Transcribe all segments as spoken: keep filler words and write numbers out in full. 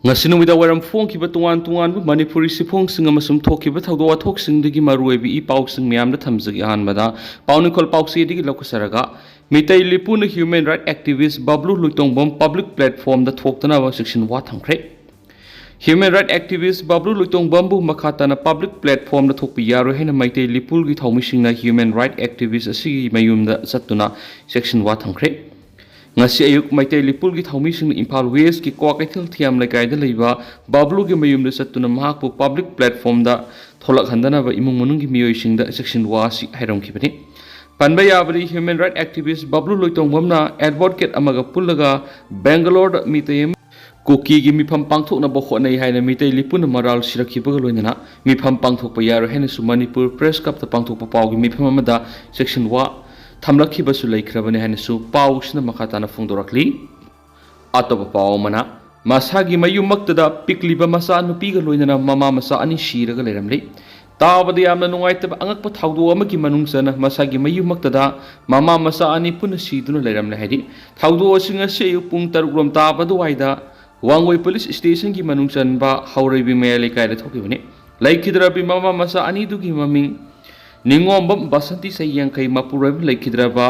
ꯉꯁꯤ ꯅꯨꯃꯤꯗꯥꯡ ꯋꯥꯏꯔꯝ ꯐꯣꯡꯈꯤꯕ ꯇꯣꯉꯥꯟ ꯇꯣꯉꯥꯟꯕ ꯃꯅꯤꯄꯨꯔꯤ ꯁꯤꯐꯣꯡꯁꯤꯡ ꯑꯃꯁꯨꯡ ꯊꯣꯛꯈꯤꯕ ꯊꯧꯗꯣꯛ ꯋꯥꯊꯣꯛꯁꯤꯡꯗꯒꯤ ꯃꯔꯨꯑꯣꯏꯕ ꯏ ꯄꯥꯎꯁꯤꯡ ꯃꯌꯥꯝꯗ ꯊꯝꯖꯒꯦ꯫ ꯑꯍꯥꯟꯕꯗ ꯄꯥꯎ ꯅꯤꯡꯈꯣꯜ ꯄꯥꯎꯆꯦꯗꯒꯤ ꯂꯧꯈꯠꯆꯔꯒ, ꯃꯤꯇꯩ ꯂꯤꯄꯨꯅ human right activist ꯕꯕ꯭ꯂꯨ ꯂꯣꯏꯇꯣꯡꯕꯝ public platformꯗ ꯊꯣꯛꯇꯅꯕ ꯆꯦꯛꯁꯤꯟ ꯋꯥ ꯊꯝꯈ꯭ꯔꯦ꯫ Human right activist ꯕꯕ꯭ꯂꯨ ꯂꯣꯏꯇꯣꯡꯕꯝꯕꯨ ꯃꯈꯥ ꯇꯥꯅ public platformꯗ ꯊꯣꯛꯄ ꯌꯥꯔꯣꯏ ꯍꯥꯏꯅ ꯃꯩꯇꯩ ꯂꯤꯄꯨꯒꯤ ꯊꯧꯃꯤꯁꯤꯡꯅ human right activist ꯑꯁꯤꯒꯤ ꯃꯌꯨꯝꯗ ꯆꯠꯇꯨꯅ ꯆꯦꯛꯁꯤꯟ ꯋꯥ ꯊꯝꯈ꯭ꯔꯦ꯫ ꯉꯁꯤ ꯑꯌꯨꯛ ꯃꯩꯇꯩ ꯂꯤꯄꯨꯒꯤ ꯊꯧꯃꯤꯁꯤꯡꯅ ꯏꯝꯐꯥꯜ ꯋꯦꯁꯀꯤ ꯀ꯭ꯋꯥꯀꯩꯊꯦꯜ ꯊꯤꯌꯥꯝ ꯂꯩꯀꯥꯏꯗ ꯂꯩꯕ ꯕꯕ꯭ꯂꯨꯒꯤ ꯃꯌꯨꯝꯗ ꯆꯠꯇꯨꯅ ꯃꯍꯥꯛꯄꯨ public platformꯗ ꯊꯣꯛꯂꯛꯍꯟꯗꯅꯕ ꯏꯃꯨꯡ ꯃꯅꯨꯡꯒꯤ ꯃꯤꯑꯣꯏꯁꯤꯡꯗ ꯆꯦꯛꯁꯤꯟ ꯋꯥ ꯑꯁꯤ ꯍꯥꯏꯔꯝꯈꯤꯕꯅꯤ꯫ ꯄꯟꯕ ꯌꯥꯕꯗꯤ, human right activist ꯕꯕ꯭ꯂꯨ ꯂꯣꯏꯇꯣꯡꯕꯝꯅ advocate ꯑꯃꯒ ꯄꯨꯜꯂꯒ ꯕꯦꯡꯒꯂꯣꯔꯗ ꯃꯤꯇꯩ ꯑꯃ ꯀꯨꯀꯤꯒꯤ ꯃꯤꯐꯝ ꯄꯥꯡꯊꯣꯛꯅꯕ ꯍꯣꯠꯅꯩ ꯍꯥꯏꯅ ꯃꯤꯇꯩ ꯂꯤꯄꯨꯅ ꯃꯔꯥꯜ ꯁꯤꯔꯛꯈꯤꯕꯒ ꯂꯣꯏꯅꯅ ꯃꯤꯐꯝ ꯄꯥꯡꯊꯣꯛꯄ ꯌꯥꯔꯣꯏ ꯍꯥꯏꯅꯁꯨ ꯃꯅꯤꯄꯨꯔ ꯄ꯭ꯔꯦꯁ ꯀ꯭ꯂꯕꯇ ꯄꯥꯡꯊꯣꯛꯄ ꯄꯥꯎꯒꯤ ꯃꯤꯐꯝ ꯑꯃꯗ ꯆꯦꯛꯁꯤꯟ ꯋꯥ ꯊꯝꯂꯛꯈꯤꯕꯁꯨ ꯂꯩꯈ꯭ꯔꯕꯅꯤ ꯍꯥꯏꯅꯁꯨ ꯄꯥꯎꯁꯤꯅ ꯃꯈꯥ ꯇꯥꯅ ꯐꯣꯡꯗꯣꯔꯛꯂꯤ꯫ ꯑꯇꯣꯞꯄ ꯄꯥꯎ ꯑꯃꯅ, ꯃꯁꯥꯒꯤ ꯃꯌꯨꯝꯃꯛꯇꯗ ꯄꯤꯛꯂꯤꯕ ꯃꯆꯥ ꯅꯨꯄꯤꯒ ꯂꯣꯏꯅꯅ ꯃꯃꯥ ꯃꯆꯥ ꯑꯅꯤ ꯁꯤꯔꯒ ꯂꯩꯔꯝꯂꯤ꯫ ꯇꯥꯕꯗ ꯌꯥꯝꯅ ꯅꯨꯡꯉꯥꯏꯇꯕ ꯑꯉꯛꯄ ꯊꯧꯗꯣꯛ ꯑꯃꯒꯤ ꯃꯅꯨꯡ ꯆꯟꯅ ꯃꯁꯥꯒꯤ ꯃꯌꯨꯝꯃꯛꯇꯗ ꯃꯃꯥ ꯃꯆꯥ ꯑꯅꯤ ꯄꯨꯟꯅ ꯁꯤꯗꯨꯅ ꯂꯩꯔꯝꯂꯦ ꯍꯥꯏꯔꯤ꯫ ꯊꯧꯗꯣꯛ ꯑꯁꯤ ꯉꯁꯤ ꯑꯌꯨꯛ ꯄꯨꯡ ꯇꯔꯨꯛ ꯔꯣꯝ ꯇꯥꯕ ꯑꯗꯨꯋꯥꯏꯗ ꯋꯥꯡꯒꯣꯏ ꯄꯨꯂꯤꯁ ꯁ꯭ꯇꯦꯁꯟꯒꯤ ꯃꯅꯨꯡ ꯆꯟꯕ ꯍꯧꯔꯩꯕꯤ ꯃꯌꯥꯏ ꯂꯩꯀꯥꯏꯗ ꯊꯣꯛꯈꯤꯕꯅꯤ꯫ ꯂꯩꯈꯤꯗ꯭ꯔꯕꯤ ꯃꯃꯥ ꯃꯆꯥ ꯑꯅꯤꯗꯨꯒꯤ ꯃꯃꯤꯡ ꯅꯤꯉꯣꯝꯕꯝ ꯕꯁꯟꯇꯤ, ꯆꯍꯤ ꯌꯥꯡꯈꯩ, ꯃꯄꯨꯔꯣꯏꯕ ꯂꯩꯈꯤꯗ꯭ꯔꯕ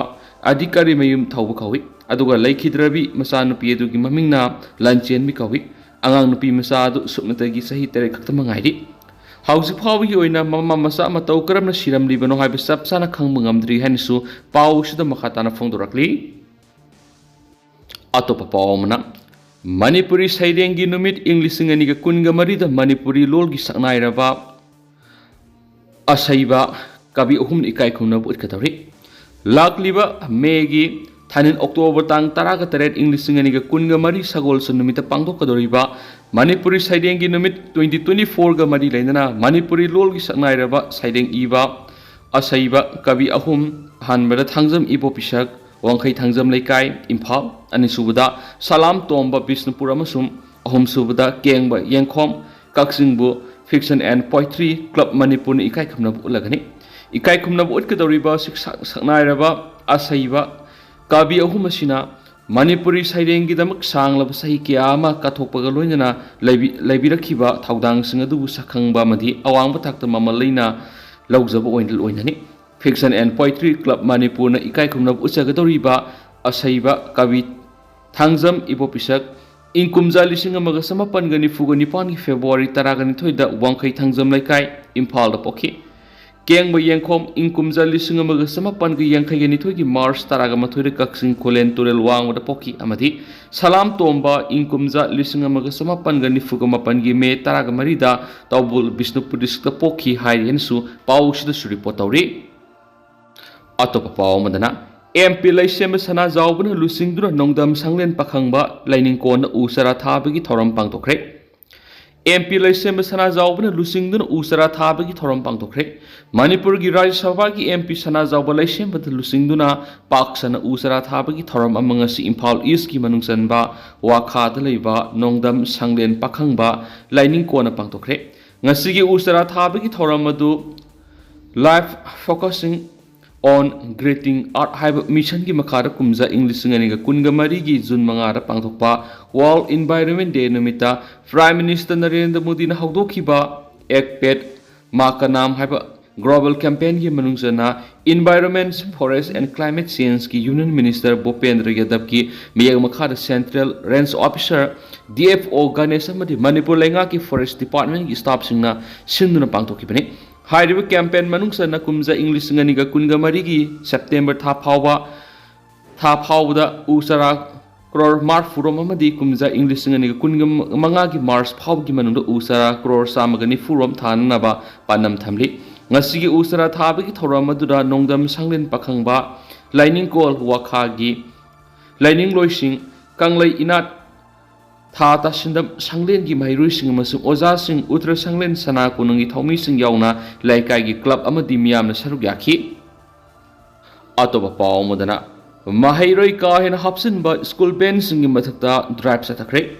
ꯑꯙꯤꯀꯥꯔꯤ ꯃꯌꯨꯝ ꯊꯧꯕ ꯀꯧꯏ꯫ ꯑꯗꯨꯒ ꯂꯩꯈꯤꯗ꯭ꯔꯕꯤ ꯃꯆꯥꯅꯨꯄꯤ ꯑꯗꯨꯒꯤ ꯃꯃꯤꯡꯅ ꯂꯟꯆꯦꯟꯕꯤ ꯀꯧꯏ꯫ ꯑꯉꯥꯡ ꯅꯨꯄꯤ ꯃꯆꯥ ꯑꯗꯨ ꯁꯨꯞꯅꯇꯒꯤ ꯆꯍꯤ ꯇꯔꯦꯠ ꯈꯛꯇꯃꯛ ꯉꯥꯏꯔꯤ꯫ ꯍꯧꯖꯤꯛ ꯐꯥꯎꯕꯒꯤ ꯑꯣꯏꯅ ꯃꯃꯥ ꯃꯆꯥ ꯃꯇꯧ ꯀꯔꯝꯅ ꯁꯤꯔꯝꯂꯤꯕꯅꯣ ꯍꯥꯏꯕ ꯆꯞ ꯆꯥꯅ ꯈꯪꯕ ꯉꯝꯗ꯭ꯔꯤ ꯍꯥꯏꯅꯁꯨ ꯄꯥꯎ ꯑꯁꯤꯗ ꯃꯈꯥ ꯇꯥꯅ ꯐꯣꯡꯗꯣꯔꯛꯂꯤ꯫ ꯑꯇꯣꯞꯄ ꯄꯥꯎ ꯑꯃꯅ, ꯃꯅꯤꯄꯨꯔꯤ ꯁꯩꯔꯦꯡꯒꯤ ꯅꯨꯃꯤꯠ ꯏꯪ ꯂꯤꯁꯤꯡ ꯑꯅꯤꯒ ꯀꯨꯟꯒ ꯃꯔꯤꯗ ꯃꯅꯤꯄꯨꯔꯤ ꯂꯣꯜꯒꯤ ꯁꯛꯅꯥꯏꯔꯕ ꯑꯁꯩꯕ ꯀꯕꯤ ꯑꯍꯨꯝꯅ ꯏꯀꯥꯏ ꯈꯨꯝꯅꯕ ꯎꯠꯀꯗꯧꯔꯤ꯫ ꯂꯥꯛꯂꯤꯕ ꯃꯦꯒꯤ ꯊꯥꯅꯤꯟ ꯑꯣꯛꯇꯣꯕꯔ ꯇꯥꯡ ꯇꯔꯥꯒ ꯇꯔꯦꯠ ꯏꯪ ꯂꯤꯁꯤꯡ ꯑꯅꯤꯒ ꯀꯨꯟꯒ ꯃꯔꯤ ꯁꯒꯣꯜꯁꯦꯟ ꯅꯨꯃꯤꯠꯇ ꯄꯥꯡꯊꯣꯛꯀꯗꯧꯔꯤꯕ ꯃꯅꯤꯄꯨꯔꯤ ꯁꯩꯔꯦꯡꯒꯤ ꯅꯨꯃꯤꯠ twenty twenty fourꯒ ꯃꯔꯤ ꯂꯩꯅꯅ ꯃꯅꯤꯄꯨꯔꯤ ꯂꯣꯜꯒꯤ ꯁꯛꯅꯥꯏꯔꯕ ꯁꯩꯔꯦꯡ ꯏꯕ ꯑꯁꯩꯕ ꯀꯕꯤ ꯑꯍꯨꯝ, ꯑꯍꯥꯟꯕꯗ ꯊꯥꯡꯖꯝ ꯏꯕꯣ ꯄꯤꯁꯛ, ꯋꯥꯡꯈꯩ ꯊꯥꯡꯖꯝ ꯂꯩꯀꯥꯏ, ꯏꯝꯐꯥꯜ, ꯑꯅꯤꯁꯨꯕꯗ ꯁꯂꯥꯝ ꯇꯣꯝꯕ, ꯕꯤꯁꯅꯨꯄꯨꯔ, ꯑꯃꯁꯨꯡ ꯑꯍꯨꯝꯁꯨꯕꯗ ꯀꯦꯡꯕ ꯌꯦꯡꯈꯣꯝ, ꯀꯛꯆꯤꯡꯕꯨ Fiction and Poetry Club ꯃꯅꯤꯄꯨꯔꯅ ꯏꯀꯥꯏ ꯈꯨꯝꯅꯕ ꯎꯠꯂꯒꯅꯤ꯫ ꯏꯀꯥꯏ ꯈꯨꯝꯅꯕ ꯎꯠꯀꯗꯧꯔꯤꯕ ꯁꯤꯛ-, ꯁꯛ-, ꯁꯛꯅꯥꯏꯔꯕ ꯑꯁꯩꯕ ꯀꯕꯤ ꯑꯍꯨꯝ ꯑꯁꯤꯅ ꯃꯅꯤꯄꯨꯔꯤ ꯁꯩꯔꯦꯡꯒꯤꯗꯃꯛ ꯁꯥꯡꯂꯕ ꯆꯍꯤ ꯀꯌꯥ ꯑꯃ ꯀꯠꯊꯣꯛꯄꯒ ꯂꯣꯏꯅꯅ ꯂꯩꯕꯤ-, ꯂꯩꯕꯤꯔꯛꯈꯤꯕ ꯊꯧꯗꯥꯡꯁꯤꯡ ꯑꯗꯨꯕꯨ ꯁꯛꯈꯪꯕ ꯑꯃꯗꯤ ꯑꯋꯥꯡꯕ ꯊꯥꯛꯇ ꯃꯃꯜ ꯂꯩꯅ ꯂꯧꯖꯕ ꯑꯣꯏꯅ ꯑꯣꯏꯅꯅꯤ꯫ Fiction and Poetry Club ꯃꯅꯤꯄꯨꯔꯅ ꯏꯀꯥꯏ ꯈꯨꯝꯅꯕ ꯎꯠꯆꯒꯗꯧꯔꯤꯕ ꯑꯁꯩꯕ ꯀꯕꯤ ꯊꯥꯡꯖꯝ ꯏꯕꯣꯄꯤꯁꯛ ꯏꯪ ꯀꯨꯝꯖꯥ ꯂꯤꯁꯤꯡ ꯑꯃꯒ ꯆꯃꯥꯄꯟꯒ ꯅꯤꯐꯨꯒ ꯅꯤꯄꯥꯟꯒꯤ ꯐꯦꯕ꯭ꯔꯨꯋꯥꯔꯤ ꯇꯔꯥꯒ ꯅꯤꯊꯣꯏꯗ ꯋꯥꯡꯈꯩ ꯊꯥꯡꯖꯝ ꯂꯩꯀꯥꯏ, ꯏꯝꯐꯥꯜꯗ ꯄꯣꯛꯈꯤ꯫ ꯀꯦꯡꯕ ꯌꯦꯡꯈꯣꯝ ꯏꯪ ꯀꯨꯝꯖꯥ ꯂꯤꯁꯤꯡ ꯑꯃꯒ ꯆꯃꯥꯄꯟꯒ ꯌꯥꯡꯈꯩꯒ ꯅꯤꯊꯣꯏꯒꯤ ꯃꯥꯔꯆ ꯇꯔꯥꯒ ꯃꯥꯊꯣꯏꯗ ꯀꯛꯆꯤꯡ ꯈꯨꯂꯦꯟ ꯇꯨꯔꯦꯜ ꯋꯥꯡꯃꯗ ꯄꯣꯛꯈꯤ ꯑꯃꯗꯤ ꯁꯂꯥꯝ ꯇꯣꯝꯕ ꯏꯪ ꯀꯨꯝꯖꯥ ꯂꯤꯁꯤꯡ ꯑꯃꯒ ꯆꯃꯥꯄꯟꯒ ꯅꯤꯐꯨꯒ ꯃꯥꯄꯟꯒꯤ ꯃꯦ ꯇꯔꯥꯒ ꯃꯔꯤꯗ ꯇꯧꯕꯨꯜ ꯕꯤꯁꯅꯨꯄꯨꯔ ꯗꯤꯁꯇ꯭ꯔꯤꯛꯇ ꯄꯣꯛꯈꯤ ꯍꯥꯏꯔꯤ ꯍꯥꯏꯅꯁꯨ ꯄꯥꯎꯁꯤꯗꯁꯨ ꯔꯤꯄꯣꯔꯠ ꯇꯧꯔꯤ꯫ ꯑꯇꯣꯞꯄ ꯄꯥꯎ ꯑꯃꯗꯅ, ꯑꯦꯝ ꯄꯤ ꯂꯩꯁꯦꯝꯕ ꯁꯅꯥꯖꯥꯎꯕꯅ ꯂꯨꯆꯤꯡꯗꯨꯅ ꯅꯣꯡꯗꯝ ꯁꯪꯂꯦꯟ ꯄꯥꯈꯪꯕ ꯂꯥꯏꯅꯤꯡꯀꯣꯟꯗ ꯎ ꯆꯥꯔꯥ ꯊꯥꯕꯒꯤ ꯊꯧꯔꯝ ꯄꯥꯡꯊꯣꯛꯈ꯭ꯔꯦ꯫ ꯑꯦꯝ ꯄꯤ ꯂꯩꯁꯦꯝꯕ ꯁꯅꯥꯖꯥꯎꯕꯅ ꯂꯨꯆꯤꯡꯗꯨꯅ ꯎ ꯆꯥꯔꯥ ꯊꯥꯕꯒꯤ ꯊꯧꯔꯝ ꯄꯥꯡꯊꯣꯛꯈ꯭ꯔꯦ꯫ ꯃꯅꯤꯄꯨꯔꯒꯤ ꯔꯥꯖ꯭ꯌ ꯁꯚꯥꯒꯤ ꯑꯦꯝ ꯄꯤ ꯁꯅꯥꯖꯥꯎꯕ ꯂꯩꯁꯦꯝꯕꯗ ꯂꯨꯆꯤꯡꯗꯨꯅ ꯄꯥꯛ ꯁꯟꯅ ꯎ ꯆꯥꯔꯥ ꯊꯥꯕꯒꯤ ꯊꯧꯔꯝ ꯑꯃ ꯉꯁꯤ ꯏꯝꯐꯥꯜ ꯏꯁꯀꯤ ꯃꯅꯨꯡ ꯆꯟꯕ ꯋꯥꯈꯥꯗ ꯂꯩꯕ ꯅꯣꯡꯗꯝ ꯁꯪꯂꯦꯟ ꯄꯥꯈꯪꯕ ꯂꯥꯏꯅꯤꯡꯀꯣꯟꯅ ꯄꯥꯡꯊꯣꯛꯈ꯭ꯔꯦ꯫ ꯉꯁꯤꯒꯤ ꯎ ꯆꯥꯔꯥ ꯊꯥꯕꯒꯤ ꯊꯧꯔꯝ ꯑꯗꯨ Life Focusing on Greeting Earth ꯍꯥꯏꯕ ꯃꯤꯁꯟꯒꯤ ꯃꯈꯥꯗ ꯀꯨꯝꯖꯥ ꯏꯪ ꯂꯤꯁꯤꯡ ꯑꯅꯤꯒ ꯀꯨꯟꯒ ꯃꯔꯤꯒꯤ ꯖꯨꯟ ꯃꯉꯥꯗ ꯄꯥꯡꯊꯣꯛꯄ World Environment Day ꯅꯨꯃꯤꯠꯇ Prime Minister ꯅꯔꯦꯟꯗ꯭ꯔ ꯃꯣꯗꯤꯅ ꯍꯧꯗꯣꯛꯈꯤꯕ Ek Ped Maa Ka Naam ꯍꯥꯏꯕ global campaignꯒꯤ ꯃꯅꯨꯡ ꯆꯟꯅ Environment, Forest and Climate Changeꯀꯤ Union Minister ꯚꯨꯄꯦꯟꯗ꯭ꯔ ꯌꯥꯗꯕꯀꯤ ꯃꯤꯠꯌꯦꯡ ꯃꯈꯥꯗ Central Range Officer, D F O, Ganesh ꯑꯃꯗꯤ ꯃꯅꯤꯄꯨꯔ ꯂꯩꯉꯥꯛꯀꯤ Forest Departmentꯀꯤ staffꯁꯤꯡꯅ ꯁꯤꯟꯗꯨꯅ ꯄꯥꯡꯊꯣꯛꯈꯤꯕꯅꯤ꯫ ꯍꯥꯏꯔꯤꯕ campaign ꯃꯅꯨꯡ ꯆꯟꯅ ꯀꯨꯝꯖꯥ ꯏꯪ ꯂꯤꯁꯤꯡ ꯑꯅꯤꯒ ꯀꯨꯟꯒ ꯃꯔꯤꯒꯤ September ꯊꯥ ꯐꯥꯎꯕ, ꯊꯥ ꯐꯥꯎꯕꯗ ꯎ ꯆꯥꯔꯥ ꯀ꯭ꯔꯣꯔ ꯃꯔꯐꯨꯔꯣꯝ ꯑꯃꯗꯤ ꯀꯨꯝꯖꯥ ꯏꯪ ꯂꯤꯁꯤꯡ ꯑꯅꯤꯒ ꯀꯨꯟꯒ ꯃꯉꯥꯒꯤ March ꯐꯥꯎꯕꯒꯤ ꯃꯅꯨꯡꯗ ꯎ ꯆꯥꯔꯥ ꯀ꯭ꯔꯣꯔ ꯆꯥꯝꯃꯒ ꯅꯤꯐꯨꯔꯣꯝ ꯊꯥꯅꯅꯕ ꯄꯥꯟꯗꯝ ꯊꯝꯂꯤ꯫ ꯉꯁꯤꯒꯤ ꯎ ꯆꯥꯔꯥ ꯊꯥꯕꯒꯤ ꯊꯧꯔꯝ ꯑꯗꯨꯗ ꯅꯣꯡꯗꯝ ꯁꯪꯂꯦꯟ ꯄꯥꯈꯪꯕ ꯂꯥꯏꯅꯤꯡꯀꯣꯜ ꯋꯥꯈꯥꯒꯤ ꯂꯥꯏꯅꯤꯡꯂꯣꯏꯁꯤꯡ, ꯀꯪꯂꯩ ꯏꯅꯥꯠ ꯊꯥ ꯇꯥꯁꯤꯟꯗꯝ ꯁꯪꯂꯦꯟꯒꯤ ꯃꯍꯩꯔꯣꯏꯁꯤꯡ ꯑꯃꯁꯨꯡ ꯑꯣꯖꯥꯁꯤꯡ, ꯎꯇ꯭ꯔ ꯁꯪꯂꯦꯟ ꯁꯅꯥ ꯀꯣꯅꯨꯡꯒꯤ ꯊꯧꯃꯤꯁꯤꯡ ꯌꯥꯎꯅ ꯂꯩꯀꯥꯏꯒꯤ club ꯑꯃꯗꯤ ꯃꯤꯌꯥꯝꯅ ꯁꯔꯨꯛ ꯌꯥꯈꯤ꯫ ꯑꯇꯣꯞꯄ ꯄꯥꯎ ꯑꯃꯗꯅ, ꯃꯍꯩꯔꯣꯏ ꯀꯥ ꯍꯦꯟꯅ ꯍꯥꯞꯆꯤꯟꯕ school vanꯁꯤꯡꯒꯤ ꯃꯊꯛꯇ drive ꯆꯠꯊꯈ꯭ꯔꯦ꯫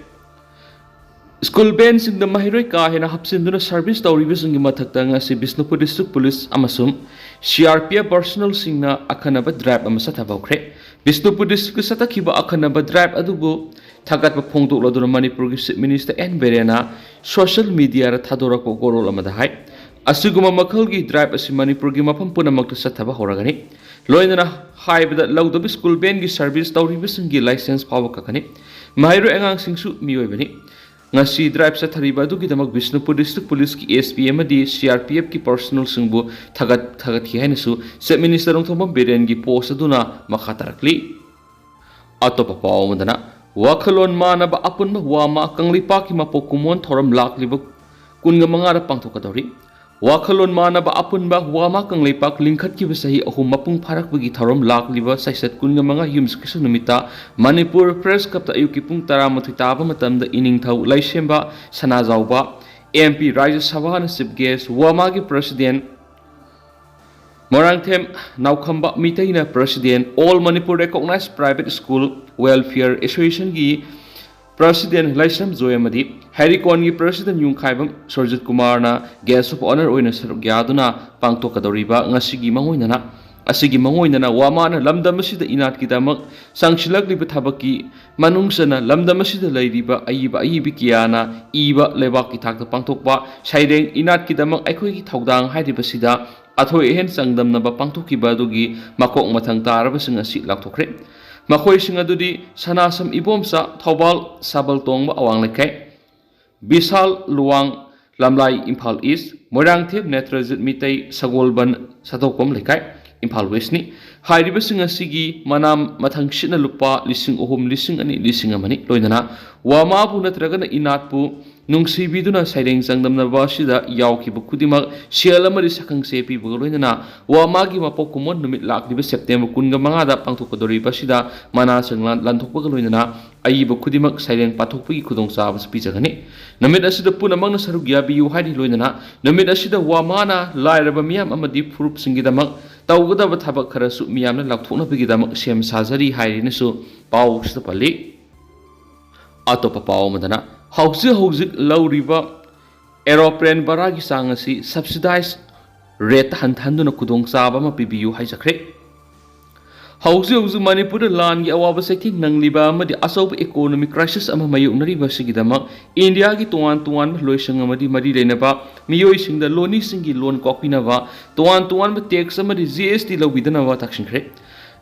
School vanꯁꯤꯡꯗ ꯃꯍꯩꯔꯣꯏ ꯀꯥ ꯍꯦꯟꯅ ꯍꯥꯞꯆꯤꯟꯗꯨꯅ service ꯇꯧꯔꯤꯕꯁꯤꯡꯒꯤ ꯃꯊꯛꯇ ꯉꯁꯤ ꯕꯤꯁꯅꯨꯄꯨꯔ District Police ꯑꯃꯁꯨꯡ C R P F personnelꯁꯤꯡꯅ ꯑꯈꯟꯅꯕ drive ꯑꯃ ꯆꯠꯊꯕ ꯍꯧꯈ꯭ꯔꯦ꯫ ꯕꯤꯁꯅꯨꯄꯨꯔ ꯗꯤꯁꯇ꯭ꯔꯤꯛꯇ ꯆꯠꯊꯈꯤꯕ ꯑꯈꯟꯅꯕ ꯗ꯭ꯔꯥꯏꯕ ꯑꯗꯨꯕꯨ ꯊꯥꯒꯠꯄ ꯐꯣꯡꯗꯣꯛꯂꯗꯨꯅ ꯃꯅꯤꯄꯨꯔꯒꯤ ꯆꯤꯐ ꯃꯤꯅꯤꯁꯇꯔ ꯑꯦꯟ ꯕꯤꯔꯦꯟꯅ ꯁꯣꯁꯤꯌꯦꯜ ꯃꯤꯗꯤꯌꯥꯗ ꯊꯥꯗꯣꯔꯛꯄ ꯋꯥꯔꯣꯜ ꯑꯃꯗ ꯍꯥꯏ, ꯑꯁꯤꯒꯨꯝꯕ ꯃꯈꯜꯒꯤ ꯗ꯭ꯔꯥꯏꯕ ꯑꯁꯤ ꯃꯅꯤꯄꯨꯔꯒꯤ ꯃꯐꯝ ꯄꯨꯝꯅꯃꯛꯇ ꯆꯠꯊꯕ ꯍꯧꯔꯒꯅꯤ꯫ ꯂꯣꯏꯅꯅ ꯍꯥꯏꯕꯗ ꯂꯧꯗꯕ ꯁ꯭ꯀꯨꯜ ꯚꯦꯟꯒꯤ ꯁꯔꯚꯤꯁ ꯇꯧꯔꯤꯕꯁꯤꯡꯒꯤ ꯂꯥꯏꯁꯦꯟꯁ ꯐꯥꯎꯕ ꯀꯛꯀꯅꯤ꯫ ꯃꯍꯩꯔꯣꯏ ꯑꯉꯥꯡꯁꯤꯡꯁꯨ ꯃꯤꯑꯣꯏꯕꯅꯤ꯫ ꯉꯁꯤ ꯗ꯭ꯔꯥꯏꯕ ꯆꯠꯊꯔꯤꯕ ꯑꯗꯨꯒꯤꯗꯃꯛ ꯕꯤꯁꯅꯨꯄꯨꯔ ꯗꯤꯁꯇ꯭ꯔꯤꯛ ꯄꯨꯂꯤꯁꯀꯤ ꯑꯦꯁ ꯄꯤ ꯑꯃꯗꯤ ꯁꯤ ꯑꯥꯔ ꯄꯤ ꯑꯦꯐꯀꯤ ꯄꯔꯁꯣꯅꯦꯜꯁꯤꯡꯕꯨ ꯊꯥꯒꯠ ꯊꯥꯒꯠꯈꯤ ꯍꯥꯏꯅꯁꯨ ꯆꯤꯐ ꯃꯤꯅꯤꯁꯇꯔ ꯅꯣꯡꯊꯣꯝꯕꯝ ꯕꯤꯔꯦꯟꯒꯤ ꯄꯣꯁ ꯑꯗꯨꯅ ꯃꯈꯥ ꯇꯥꯔꯛꯂꯤ꯫ ꯑꯇꯣꯞꯄ ꯄꯥꯎ ꯑꯃꯗꯅ, ꯋꯥꯈꯜꯂꯣꯟ ꯃꯥꯟꯅꯕ ꯑꯄꯨꯟꯕ ꯋꯥꯃꯥ ꯀꯪꯂꯩꯄꯥꯛꯀꯤ ꯃꯄꯣꯛ ꯀꯨꯝꯑꯣꯟ ꯊꯧꯔꯝ ꯂꯥꯛꯂꯤꯕ ꯀꯨꯟꯒ ꯃꯉꯥꯗ ꯄꯥꯡꯊꯣꯛꯀꯗꯧꯔꯤ꯫ ꯋꯥꯈꯜꯂꯣꯟ ꯃꯥꯟꯅꯕ ꯑꯄꯨꯟꯕ ꯋꯥꯃꯥ ꯀꯪꯂꯩꯄꯥꯛ ꯂꯤꯡꯈꯠꯈꯤꯕ ꯆꯍꯤ ꯑꯍꯨꯝ ꯃꯄꯨꯡ ꯐꯥꯔꯛꯄꯒꯤ ꯊꯧꯔꯝ ꯂꯥꯛꯂꯤꯕ ꯆꯩꯆꯠ ꯀꯨꯟꯒ ꯃꯉꯥ ꯌꯨꯝꯁꯀꯩꯁ ꯅꯨꯃꯤꯠꯇ ꯃꯅꯤꯄꯨꯔ ꯄ꯭ꯔꯦꯁ ꯀ꯭ꯂꯕꯇ ꯑꯌꯨꯛꯀꯤ ꯄꯨꯡ ꯇꯔꯥꯃꯥꯊꯣꯏ ꯇꯥꯕ ꯃꯇꯝꯗ ꯏꯅꯤꯡꯊꯧ ꯂꯩꯁꯦꯝꯕ ꯁꯅꯥꯖꯥꯎꯕ, ꯑꯦꯝ ꯄꯤ ꯔꯥꯖ꯭ꯌ ꯁꯚꯥꯅ ꯆꯤꯐ ꯒꯦꯁ, ꯋꯥꯃꯥꯒꯤ ꯄ꯭ꯔꯁꯤꯗꯦꯟ ꯃꯣꯏꯔꯥꯡꯊꯦꯝ ꯅꯥꯎꯈꯝꯕ ꯃꯤꯇꯩꯅ president, all Manipur recognise private school welfare ꯑꯦꯁꯣꯁꯤꯌꯦꯁꯟꯒꯤ ꯄ꯭ꯔꯁꯤꯗꯦꯟ ꯂꯥꯏꯁ꯭ꯔꯝ ꯖꯣꯏ ꯑꯃꯗꯤ ꯍꯦꯔꯤꯀꯣꯟꯒꯤ ꯄ꯭ꯔꯁꯤꯗꯦꯟ ꯌꯨꯝꯈꯥꯏꯕꯝ ꯁꯨꯔꯖꯤꯠ ꯀꯨꯃꯥꯔꯅ ꯒꯦꯁ ꯑꯣꯐ ꯑꯣꯅꯔ ꯑꯣꯏꯅ ꯁꯔꯨꯛ ꯌꯥꯗꯨꯅ ꯄꯥꯡꯊꯣꯛꯀꯗꯧꯔꯤꯕ ꯉꯁꯤꯒꯤ ꯃꯥꯡꯑꯣꯏꯅꯅ, ꯑꯁꯤꯒꯤ ꯃꯥꯡꯑꯣꯏꯅꯅ ꯋꯥꯃꯥꯅ ꯂꯝꯗꯝ ꯑꯁꯤꯗ ꯏꯅꯥꯠꯀꯤꯗꯃꯛ ꯆꯪꯁꯤꯜꯂꯛꯂꯤꯕ ꯊꯕꯛꯀꯤ ꯃꯅꯨꯡ ꯆꯟꯅ ꯂꯝꯗꯝ ꯑꯁꯤꯗ ꯂꯩꯔꯤꯕ ꯑꯏꯕ ꯑꯏꯕꯤ ꯀꯌꯥꯅ ꯏꯕ ꯂꯩꯕꯥꯛꯀꯤ ꯊꯥꯛꯇ ꯄꯥꯡꯊꯣꯛꯄ ꯁꯩꯔꯦꯡ ꯏꯅꯥꯠꯀꯤꯗꯃꯛ ꯑꯩꯈꯣꯏꯒꯤ ꯊꯧꯗꯥꯡ ꯍꯥꯏꯔꯤꯕꯁꯤꯗ ꯑꯊꯣꯏ ꯑꯍꯦꯟ ꯆꯥꯡꯗꯝꯅꯕ ꯄꯥꯡꯊꯣꯛꯈꯤꯕ ꯑꯗꯨꯒꯤ ꯃꯀꯣꯛ ꯃꯊꯪ ꯇꯥꯔꯕꯁꯤꯡ ꯑꯁꯤ ꯂꯥꯎꯊꯣꯛꯈ꯭ꯔꯦ꯫ ꯃꯈꯣꯏꯁꯤꯡ ꯑꯗꯨꯗꯤ ꯁꯅꯥꯁꯝ ꯏꯕꯣꯝꯆꯥ, ꯊꯧꯕꯥꯜ ꯁꯥꯕꯜ ꯇꯣꯡꯕ ꯑꯋꯥꯡ ꯂꯩꯀꯥꯏ, ꯕꯤꯁꯥꯜ ꯂꯨꯋꯥꯡ ꯂꯝꯂꯥꯏ ꯏꯝꯐꯥꯜ ꯏꯁ, ꯃꯣꯏꯔꯥꯡꯊꯦꯝ ꯅꯦꯇ꯭ꯔꯖꯤꯠ ꯃꯤꯇꯩ ꯁꯒꯣꯜꯕꯟ ꯁꯥꯊꯣꯛꯄꯝ ꯂꯩꯀꯥꯏ, ꯏꯝꯐꯥꯜ ꯋꯦꯁꯅꯤ꯫ ꯍꯥꯏꯔꯤꯕꯁꯤꯡ ꯑꯁꯤꯒꯤ ꯃꯅꯥ ꯃꯊꯪꯁꯤꯠꯅ ꯂꯨꯄꯥ ꯂꯤꯁꯤꯡ ꯑꯍꯨꯝ, ꯂꯤꯁꯤꯡ ꯑꯅꯤ, ꯂꯤꯁꯤꯡ ꯑꯃꯅꯤ꯫ ꯂꯣꯏꯅꯅ ꯋꯥꯃꯥꯕꯨ ꯅꯠꯇ꯭ꯔꯒꯅ ꯏꯅꯥꯠꯄꯨ ꯅꯨꯡꯁꯤꯕꯤꯗꯨꯅ ꯁꯩꯔꯦꯡ ꯆꯥꯡꯗꯝꯅꯕ ꯑꯁꯤꯗ ꯌꯥꯎꯈꯤꯕ ꯈꯨꯗꯤꯡꯃꯛ ꯁꯦꯜ ꯑꯃꯗꯤ ꯁꯛꯈꯪꯆꯦ ꯄꯤꯕꯒ ꯂꯣꯏꯅꯅ ꯋꯥꯃꯥꯒꯤ ꯃꯄꯣꯛ ꯀꯨꯝꯑꯣꯟ ꯅꯨꯃꯤꯠ ꯂꯥꯛꯂꯤꯕ ꯁꯦꯞꯇꯦꯝꯕꯔ ꯀꯨꯟꯒ ꯃꯉꯥꯗ ꯄꯥꯡꯊꯣꯛꯀꯗꯧꯔꯤꯕ ꯑꯁꯤꯗ ꯃꯅꯥ ꯁꯪ ꯂꯥꯟ-, ꯂꯥꯟꯊꯣꯛꯄꯒ ꯂꯣꯏꯅꯅ ꯑꯏꯕ ꯈꯨꯗꯤꯡꯃꯛ ꯁꯩꯔꯦꯡ ꯄꯥꯊꯣꯛꯄꯒꯤ ꯈꯨꯗꯣꯡꯆꯥꯕꯁꯨ ꯄꯤꯖꯒꯅꯤ꯫ ꯅꯨꯃꯤꯠ ꯑꯁꯤꯗ ꯄꯨꯝꯅꯃꯛꯅ ꯁꯔꯨꯛ ꯌꯥꯕꯤꯌꯨ ꯍꯥꯏꯔꯤ꯫ ꯂꯣꯏꯅꯅ ꯅꯨꯃꯤꯠ ꯑꯁꯤꯗ ꯋꯥꯃꯥꯅ ꯂꯥꯏꯔꯕ ꯃꯤꯌꯥꯝ ꯑꯃꯗꯤ ꯐꯨꯔꯨꯞꯁꯤꯡꯒꯤꯗꯃꯛ ꯇꯧꯒꯗꯕ ꯊꯕꯛ ꯈꯔꯁꯨ ꯃꯤꯌꯥꯝꯅ ꯂꯥꯎꯊꯣꯛꯅꯕꯒꯤꯗꯃꯛ ꯁꯦꯝ ꯁꯥꯖꯔꯤ ꯍꯥꯏꯔꯤꯅꯁꯨ ꯄꯥꯎꯁꯤꯗ ꯄꯜꯂꯤ꯫ ꯑꯇꯣꯞꯄ ꯄꯥꯎ ꯑꯃꯗꯅ, ꯍꯧꯖꯤꯛ ꯍꯧꯖꯤꯛ ꯂꯧꯔꯤꯕ ꯑꯦꯔꯣꯄ꯭ꯂꯦꯟ ꯚꯔꯥꯒꯤ ꯆꯥꯡ ꯑꯁꯤ ꯁꯕꯁꯤꯗꯥꯏꯖ ꯔꯦꯠꯇ ꯍꯟꯊꯍꯟꯗꯨꯅ ꯈꯨꯗꯣꯡꯆꯥꯕ ꯑꯃ ꯄꯤꯕꯤꯌꯨ ꯍꯥꯏꯖꯈ꯭ꯔꯦ꯫ ꯍꯧꯖꯤꯛ ꯍꯧꯖꯤꯛ ꯃꯅꯤꯄꯨꯔꯗ ꯂꯥꯟꯒꯤ ꯑꯋꯥꯕ ꯆꯩꯊꯦꯡ ꯅꯪꯂꯤꯕ ꯑꯃꯗꯤ ꯑꯆꯧꯕ economic crisis ꯑꯃ ꯃꯥꯌꯣꯛꯅꯔꯤꯕ ꯑꯁꯤꯒꯤꯗꯃꯛ ꯏꯟꯗꯤꯌꯥꯒꯤ ꯇꯣꯉꯥꯟ ꯇꯣꯉꯥꯟꯕ ꯂꯣꯏꯁꯪ ꯑꯃꯗꯤ ꯃꯔꯤ ꯂꯩꯅꯕ ꯃꯤꯑꯣꯏꯁꯤꯡꯗ ꯂꯣꯟꯃꯤꯁꯤꯡꯒꯤ ꯂꯣꯟ ꯀꯣꯛꯄꯤꯅꯕ, ꯇꯣꯉꯥꯟ ꯇꯣꯉꯥꯟꯕ tax ꯑꯃꯗꯤ G S T ꯂꯧꯕꯤꯗꯅꯕ ꯇꯛꯁꯤꯟꯈ꯭ꯔꯦ꯫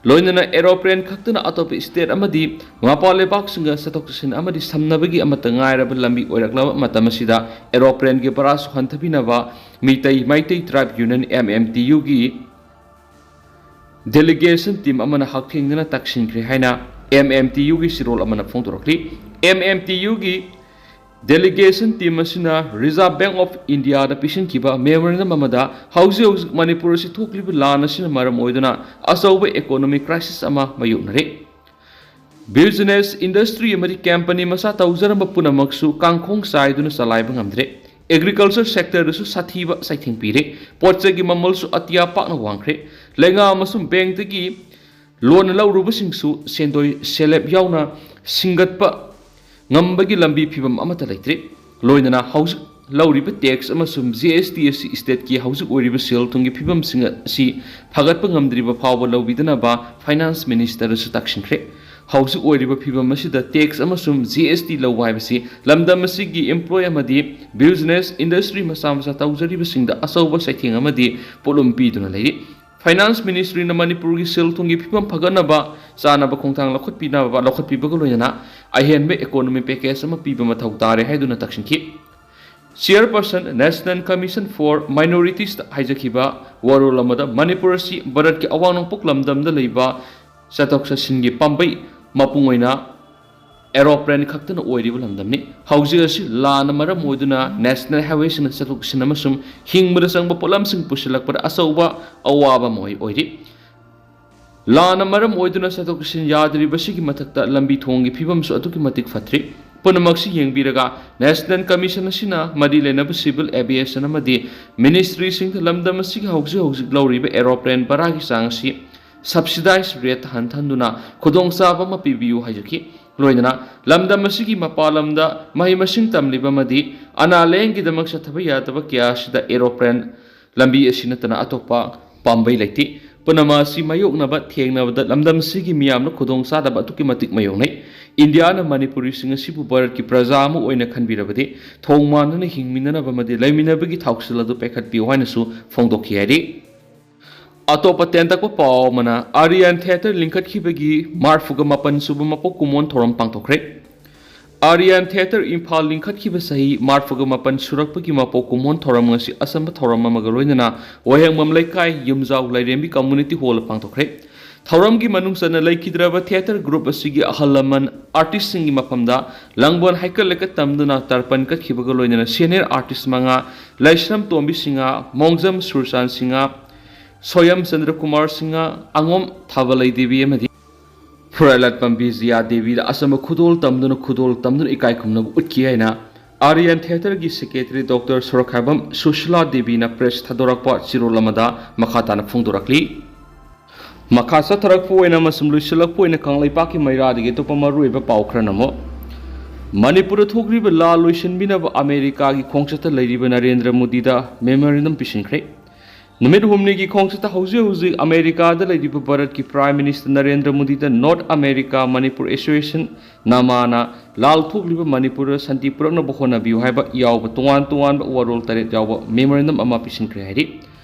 ꯂꯣꯏꯅꯅ aeroplane ꯈꯛꯇꯅ ꯑꯇꯣꯞꯄ state ꯑꯃꯗꯤ ꯃꯄꯥꯟ ꯂꯩꯕꯥꯛꯁꯤꯡꯒ ꯆꯠꯊꯣꯛ ꯆꯠꯁꯤꯟ ꯑꯃꯗꯤ ꯁꯝꯅꯕꯒꯤ ꯑꯃꯠꯇ ꯉꯥꯏꯔꯕ ꯂꯝꯕꯤ ꯑꯣꯏꯔꯛꯂꯕ ꯃꯇꯝ ꯑꯁꯤꯗ aeroplaneꯒꯤ ꯚꯔꯥꯁꯨ ꯍꯟꯊꯕꯤꯅꯕ Meitei, Meitei Tribe Union, M M T Uꯒꯤ delegation team ꯑꯃꯅ ꯍꯛꯊꯦꯡꯅꯅ ꯇꯛꯁꯤꯟꯈ꯭ꯔꯦ ꯍꯥꯏꯅ M M T Uꯒꯤ ꯆꯦꯔꯣꯜ ꯑꯃꯅ ꯐꯣꯡꯗꯣꯔꯛꯂꯤ꯫ M M T Uꯒꯤ delegation team ꯑꯁꯤꯅ Reserve Bank of Indiaꯗ ꯄꯤꯁꯤꯟꯈꯤꯕ memorandum ꯑꯃꯗ ꯍꯧꯖꯤꯛ ꯍꯧꯖꯤꯛ ꯃꯅꯤꯄꯨꯔ ꯑꯁꯤ ꯊꯣꯛꯂꯤꯕ ꯂꯥꯟ ꯑꯁꯤꯅ ꯃꯔꯝ ꯑꯣꯏꯗꯨꯅ ꯑꯆꯧꯕ economic crisis ꯑꯃ ꯃꯥꯌꯣꯛꯅꯔꯤ꯫ Business, industry ꯑꯃꯗꯤ company ꯃꯆꯥ ꯇꯧꯖꯔꯝꯕ ꯄꯨꯝꯅꯃꯛꯁꯨ ꯀꯥꯡꯈꯣꯡ ꯆꯥꯏꯗꯨꯅ ꯆꯂꯥꯏꯕ ꯉꯝꯗ꯭ꯔꯦ꯫ Agriculture sectorꯗꯁꯨ ꯁꯥꯊꯤꯕ ꯆꯩꯊꯦꯡ ꯄꯤꯔꯦ꯫ ꯄꯣꯠ ꯆꯩꯒꯤ ꯃꯃꯜꯁꯨ ꯑꯇꯤꯌꯥ ꯄꯥꯛꯅ ꯋꯥꯡꯈ꯭ꯔꯦ꯫ ꯂꯩꯉꯥꯛ ꯑꯃꯁꯨꯡ bankꯇꯒꯤ loan ꯂꯧꯔꯨꯕꯁꯤꯡꯁꯨ ꯁꯦꯟꯗꯣꯏ ꯁꯦꯜꯂꯦꯞ ꯌꯥꯎꯅ ꯁꯤꯡꯒꯠꯄ ꯉꯝꯕꯒꯤ ꯂꯝꯕꯤ ꯐꯤꯕꯝ ꯑꯃꯠꯇ ꯂꯩꯇ꯭ꯔꯤ꯫ ꯂꯣꯏꯅꯅ ꯍꯧꯖꯤꯛ ꯂꯧꯔꯤꯕ tax ꯑꯃꯁꯨꯡ G S T ꯑꯁꯤ stateꯀꯤ ꯍꯧꯖꯤꯛ ꯑꯣꯏꯔꯤꯕ ꯁꯦꯜ ꯊꯨꯝꯒꯤ ꯐꯤꯕꯝꯁꯤꯡ ꯑꯁꯤ ꯐꯒꯠꯄ ꯉꯝꯗ꯭ꯔꯤꯕ ꯐꯥꯎꯕ ꯂꯧꯕꯤꯗꯅꯕ finance ministerꯗꯁꯨ ꯇꯛꯁꯤꯟꯈ꯭ꯔꯦ꯫ ꯍꯧꯖꯤꯛ ꯑꯣꯏꯔꯤꯕ ꯐꯤꯕꯝ ꯑꯁꯤꯗ tax ꯑꯃꯁꯨꯡ G S T ꯂꯧꯕ ꯍꯥꯏꯕꯁꯤ ꯂꯝꯗꯝ ꯑꯁꯤꯒꯤ employee ꯑꯃꯗꯤ business, industry ꯃꯆꯥ ꯃꯆꯥ ꯇꯧꯖꯔꯤꯕꯁꯤꯡꯗ ꯑꯆꯧꯕ ꯆꯩꯊꯦꯡ ꯑꯃꯗꯤ ꯄꯣꯠꯂꯨꯝ ꯄꯤꯗꯨꯅ ꯂꯩꯔꯤ꯫ Finance ministryꯅ ꯃꯅꯤꯄꯨꯔꯒꯤ ꯁꯦꯜ ꯊꯨꯝꯒꯤ ꯐꯤꯕꯝ ꯐꯒꯠꯅꯕ ꯆꯥꯅꯕ ꯈꯣꯡꯊꯥꯡ ꯂꯧꯈꯠꯄꯤꯅꯕ, ꯂꯧꯈꯠꯄꯤꯕꯒ ꯂꯣꯏꯅꯅ ꯑꯍꯦꯟꯕ economic package ꯑꯃ ꯄꯤꯕ ꯃꯊꯧ ꯇꯥꯔꯦ ꯍꯥꯏꯗꯨꯅ ꯇꯛꯁꯤꯟꯈꯤ꯫ Chairperson, National Commission for Minoritiesta ꯍꯥꯏꯖꯈꯤꯕ ꯋꯥꯔꯣꯜ ꯑꯃꯗ ꯃꯅꯤꯄꯨꯔ ꯑꯁꯤ ꯚꯥꯔꯠꯀꯤ ꯑꯋꯥꯡ ꯅꯣꯡꯄꯣꯛ ꯂꯝꯗꯝꯗ ꯂꯩꯕ ꯆꯠꯊꯣꯛ ꯆꯠꯁꯤꯟꯒꯤ ꯄꯥꯝꯕꯩ ꯃꯄꯨꯡ ꯑꯣꯏꯅ aeroplane ꯈꯛꯇꯅ ꯑꯣꯏꯔꯤꯕ ꯂꯝꯗꯝꯅꯤ꯫ ꯍꯧꯖꯤꯛ ꯑꯁꯤ ꯂꯥꯟꯅ ꯃꯔꯝ ꯑꯣꯏꯗꯨꯅ national highwayꯁꯤꯡꯅ ꯆꯠꯊꯣꯛ ꯆꯠꯁꯤꯟ ꯑꯃꯁꯨꯡ ꯍꯤꯡꯕꯗ ꯆꯪꯕ ꯄꯣꯠꯂꯝꯁꯤꯡ ꯄꯨꯁꯤꯜꯂꯛꯄꯗ ꯑꯆꯧꯕ ꯑꯋꯥꯕ ꯑꯃ ꯑꯣꯏ-, ꯑꯣꯏꯔꯤ꯫ ꯂꯥꯟꯅ ꯃꯔꯝ ꯑꯣꯏꯗꯨꯅ ꯆꯠꯊꯣꯛ ꯆꯠꯁꯤꯟ ꯌꯥꯗ꯭ꯔꯤꯕꯁꯤꯒꯤ ꯃꯊꯛꯇ ꯂꯝꯕꯤ ꯊꯣꯡꯒꯤ ꯐꯤꯕꯝꯁꯨ ꯑꯗꯨꯛꯀꯤ ꯃꯇꯤꯛ ꯐꯠꯇ꯭ꯔꯤ꯫ ꯄꯨꯝꯅꯃꯛꯁꯤ ꯌꯦꯡꯕꯤꯔꯒ National Commission ꯑꯁꯤꯅ ꯃꯔꯤ ꯂꯩꯅꯕ civil aviation ꯑꯃꯗꯤ ministryꯁꯤꯡꯗ ꯂꯝꯗꯝ ꯑꯁꯤꯒꯤ ꯍꯧꯖꯤꯛ ꯍꯧꯖꯤꯛ ꯂꯧꯔꯤꯕ aeroplane ꯚꯔꯥꯒꯤ ꯆꯥꯡ ꯑꯁꯤ subsidized rate ꯍꯟꯊꯍꯟꯗꯨꯅ ꯈꯨꯗꯣꯡꯆꯥꯕ ꯑꯃ ꯄꯤꯕꯤꯌꯨ ꯍꯥꯏꯖꯈꯤ꯫ ꯂꯣꯏꯅꯅ ꯂꯝꯗꯝ ꯑꯁꯤꯒꯤ ꯃꯄꯥꯟ ꯂꯝꯗ ꯃꯍꯩ ꯃꯁꯤꯡ ꯇꯝꯂꯤꯕ ꯑꯃꯗꯤ ꯑꯅꯥ ꯂꯥꯌꯦꯡꯒꯤꯗꯃꯛ ꯆꯠꯊꯕ ꯌꯥꯗꯕ ꯀꯌꯥ ꯑꯁꯤꯗ aeroplane ꯂꯝꯕꯤ ꯑꯁꯤ ꯅꯠꯇꯅ ꯑꯇꯣꯞꯄ ꯄꯥꯝꯕꯩ ꯂꯩꯇꯦ꯫ ꯄꯨꯝꯅꯃꯛ ꯑꯁꯤ ꯃꯥꯌꯣꯛꯅꯕ ꯊꯦꯡꯅꯕꯗ ꯂꯝꯗꯝꯁꯤꯒꯤ ꯃꯤꯌꯥꯝꯅ ꯈꯨꯗꯣꯡꯆꯥꯗꯕ ꯑꯗꯨꯛꯀꯤ ꯃꯇꯤꯛ ꯃꯥꯌꯣꯛꯅꯩ꯫ ꯏꯟꯗꯤꯌꯥꯅ ꯃꯅꯤꯄꯨꯔꯤꯁꯤꯡ ꯑꯁꯤꯕꯨ ꯚꯥꯔꯠꯀꯤ ꯄ꯭ꯔꯖꯥ ꯑꯃ ꯑꯣꯏꯅ ꯈꯟꯕꯤꯔꯕꯗꯤ ꯊꯣꯡ ꯃꯥꯟꯅꯅ ꯍꯤꯡꯃꯤꯟꯅꯅꯕ ꯑꯃꯗꯤ ꯂꯩꯃꯤꯟꯅꯕꯒꯤ ꯊꯧꯁꯤꯜ ꯑꯗꯨ ꯄꯥꯏꯈꯠꯄꯤꯌꯨ ꯍꯥꯏꯅꯁꯨ ꯐꯣꯡꯗꯣꯛꯈꯤ ꯍꯥꯏꯔꯤ꯫ ꯑꯇꯣꯞꯄ ꯇꯦꯟꯇꯛꯄ ꯄꯥꯎ ꯑꯃꯅ, ꯑꯥꯔꯤꯌꯥꯟ ꯊꯤꯌꯦꯇꯔ ꯂꯤꯡꯈꯠꯈꯤꯕꯒꯤ ꯃꯔꯐꯨꯒ ꯃꯥꯄꯟ ꯁꯨꯕ ꯃꯄꯣꯛ ꯀꯨꯝꯑꯣꯟ ꯊꯧꯔꯝ ꯄꯥꯡꯊꯣꯛꯈ꯭ꯔꯦ꯫ ꯑꯥꯔꯤꯌꯥꯟ ꯊꯤꯌꯦꯇꯔ ꯏꯝꯐꯥꯜ ꯂꯤꯡꯈꯠꯈꯤꯕ ꯆꯍꯤ ꯃꯔꯐꯨꯒ ꯃꯥꯄꯟ ꯁꯨꯔꯛꯄꯒꯤ ꯃꯄꯣꯛ ꯀꯨꯝꯑꯣꯟ ꯊꯧꯔꯝ ꯉꯁꯤ ꯑꯆꯝꯕ ꯊꯧꯔꯝ ꯑꯃꯒ ꯂꯣꯏꯅꯅ ꯋꯥꯍꯦꯡꯕꯝ ꯂꯩꯀꯥꯏ ꯌꯨꯝꯖꯥꯎ ꯂꯥꯏꯔꯦꯝꯕꯤ ꯀꯝꯃ꯭ꯌꯨꯅꯤꯇꯤ ꯍꯣꯜꯗ ꯄꯥꯡꯊꯣꯛꯈ꯭ꯔꯦ꯫ ꯊꯧꯔꯝꯒꯤ ꯃꯅꯨꯡ ꯆꯟꯅ ꯂꯩꯈꯤꯗ꯭ꯔꯕ ꯊꯤꯌꯦꯇꯔ ꯒ꯭ꯔꯨꯞ ꯑꯁꯤꯒꯤ ꯑꯍꯜ ꯂꯃꯟ ꯑꯥꯔꯇꯤꯁꯁꯤꯡꯒꯤ ꯃꯐꯝꯗ ꯂꯥꯡꯕꯟ ꯍꯩꯀꯠ ꯂꯩꯀꯠ ꯇꯝꯗꯨꯅ ꯇꯔꯄꯟ ꯀꯠꯈꯤꯕꯒ ꯂꯣꯏꯅꯅ ꯁꯦꯅꯤꯌꯔ ꯑꯥꯔꯇꯤꯁ ꯃꯉꯥ, ꯂꯩꯁ꯭ꯔꯝ ꯇꯣꯝꯕꯤ ꯁꯤꯡꯍ, ꯃꯣꯡꯖꯝ ꯁꯨꯔꯆꯥꯟ ꯁꯤꯡꯍ, ꯁꯣꯌꯝ ꯆꯟꯗ꯭ꯔ ꯀꯨꯃꯥꯔ ꯁꯤꯡꯍ, ꯑꯉꯣꯝ ꯊꯥꯕꯂꯩ ꯗꯦꯕꯤ ꯑꯃꯗꯤ ꯐꯨꯔꯥꯏꯂꯥꯠꯄꯝ ꯕꯤꯖꯤꯌꯥ ꯗꯦꯕꯤꯗ ꯑꯆꯝꯕ ꯈꯨꯗꯣꯜ ꯇꯝꯗꯨꯅ, ꯈꯨꯗꯣꯜ ꯇꯝꯗꯨꯅ ꯏꯀꯥꯏ ꯈꯨꯝꯅꯕ ꯎꯠꯈꯤ ꯍꯥꯏꯅ ꯑꯥꯔꯤꯌꯥꯟ ꯊꯤꯌꯦꯇꯔꯒꯤ ꯁꯦꯀ꯭ꯔꯦꯇꯔꯤ ꯗꯣꯛꯇꯔ ꯁꯣꯔꯣꯛꯈꯥꯏꯕꯝ ꯁꯨꯁꯤꯂꯥ ꯗꯦꯕꯤꯅ ꯄ꯭ꯔꯦꯁ ꯊꯥꯗꯣꯔꯛꯄ ꯆꯦꯔꯣꯜ ꯑꯃꯗ ꯃꯈꯥ ꯇꯥꯅ ꯐꯣꯡꯗꯣꯔꯛꯂꯤ꯫ ꯃꯈꯥ ꯆꯠꯊꯔꯛꯄ ꯑꯣꯏꯅ ꯑꯃꯁꯨꯡ ꯂꯣꯏꯁꯤꯜꯂꯛꯄ ꯑꯣꯏꯅ ꯀꯪꯂꯩꯄꯥꯛꯀꯤ ꯃꯩꯔꯥꯗꯒꯤ ꯑꯇꯣꯞꯄ ꯃꯔꯨꯑꯣꯏꯕ ꯄꯥꯎ ꯈꯔ ꯅꯝꯃꯨ꯫ ꯃꯅꯤꯄꯨꯔꯗ ꯊꯣꯛꯂꯤꯕ ꯂꯥꯜ ꯂꯣꯏꯁꯤꯟꯕꯤꯅꯕ ꯑꯃꯦꯔꯤꯀꯥꯒꯤ ꯈꯣꯡꯆꯠꯇ ꯂꯩꯔꯤꯕ ꯅꯔꯦꯟꯗ꯭ꯔ ꯃꯣꯗꯤꯗ ꯃꯦꯃꯣꯔꯦꯟꯗꯝ ꯄꯤꯁꯤꯟꯈ꯭ꯔꯦ꯫ ꯅꯨꯃꯤꯠ ꯍꯨꯝꯅꯤꯒꯤ ꯈꯣꯡꯆꯠꯇ ꯍꯧꯖꯤꯛ ꯍꯧꯖꯤꯛ ꯑꯃꯦꯔꯤꯀꯥꯗ ꯂꯩꯔꯤꯕ ꯚꯥꯔꯠꯀꯤ ꯄ꯭ꯔꯥꯏꯝ ꯃꯤꯅꯤꯁꯇꯔ ꯅꯔꯦꯟꯗ꯭ꯔ ꯃꯣꯗꯤꯗ ꯅꯣꯔꯠ ꯑꯃꯦꯔꯤꯀꯥ ꯃꯅꯤꯄꯨꯔ ꯑꯦꯁꯣꯁꯤꯌꯦꯁꯟ, ꯅꯃꯥꯅ ꯂꯥꯜ ꯊꯣꯛꯂꯤꯕ ꯃꯅꯤꯄꯨꯔꯗ ꯁꯥꯟꯇꯤ ꯄꯨꯔꯛꯅꯕ ꯍꯣꯠꯅꯕꯤꯌꯨ ꯍꯥꯏꯕ ꯌꯥꯎꯕ ꯇꯣꯉꯥꯟ ꯇꯣꯉꯥꯟꯕ ꯋꯥꯔꯣꯜ ꯇꯔꯦꯠ ꯌꯥꯎꯕ ꯃꯦꯃꯣꯔꯦꯟꯗꯝ ꯑꯃ ꯄꯤꯁꯤꯟꯈ꯭ꯔꯦ ꯍꯥꯏꯔꯤ꯫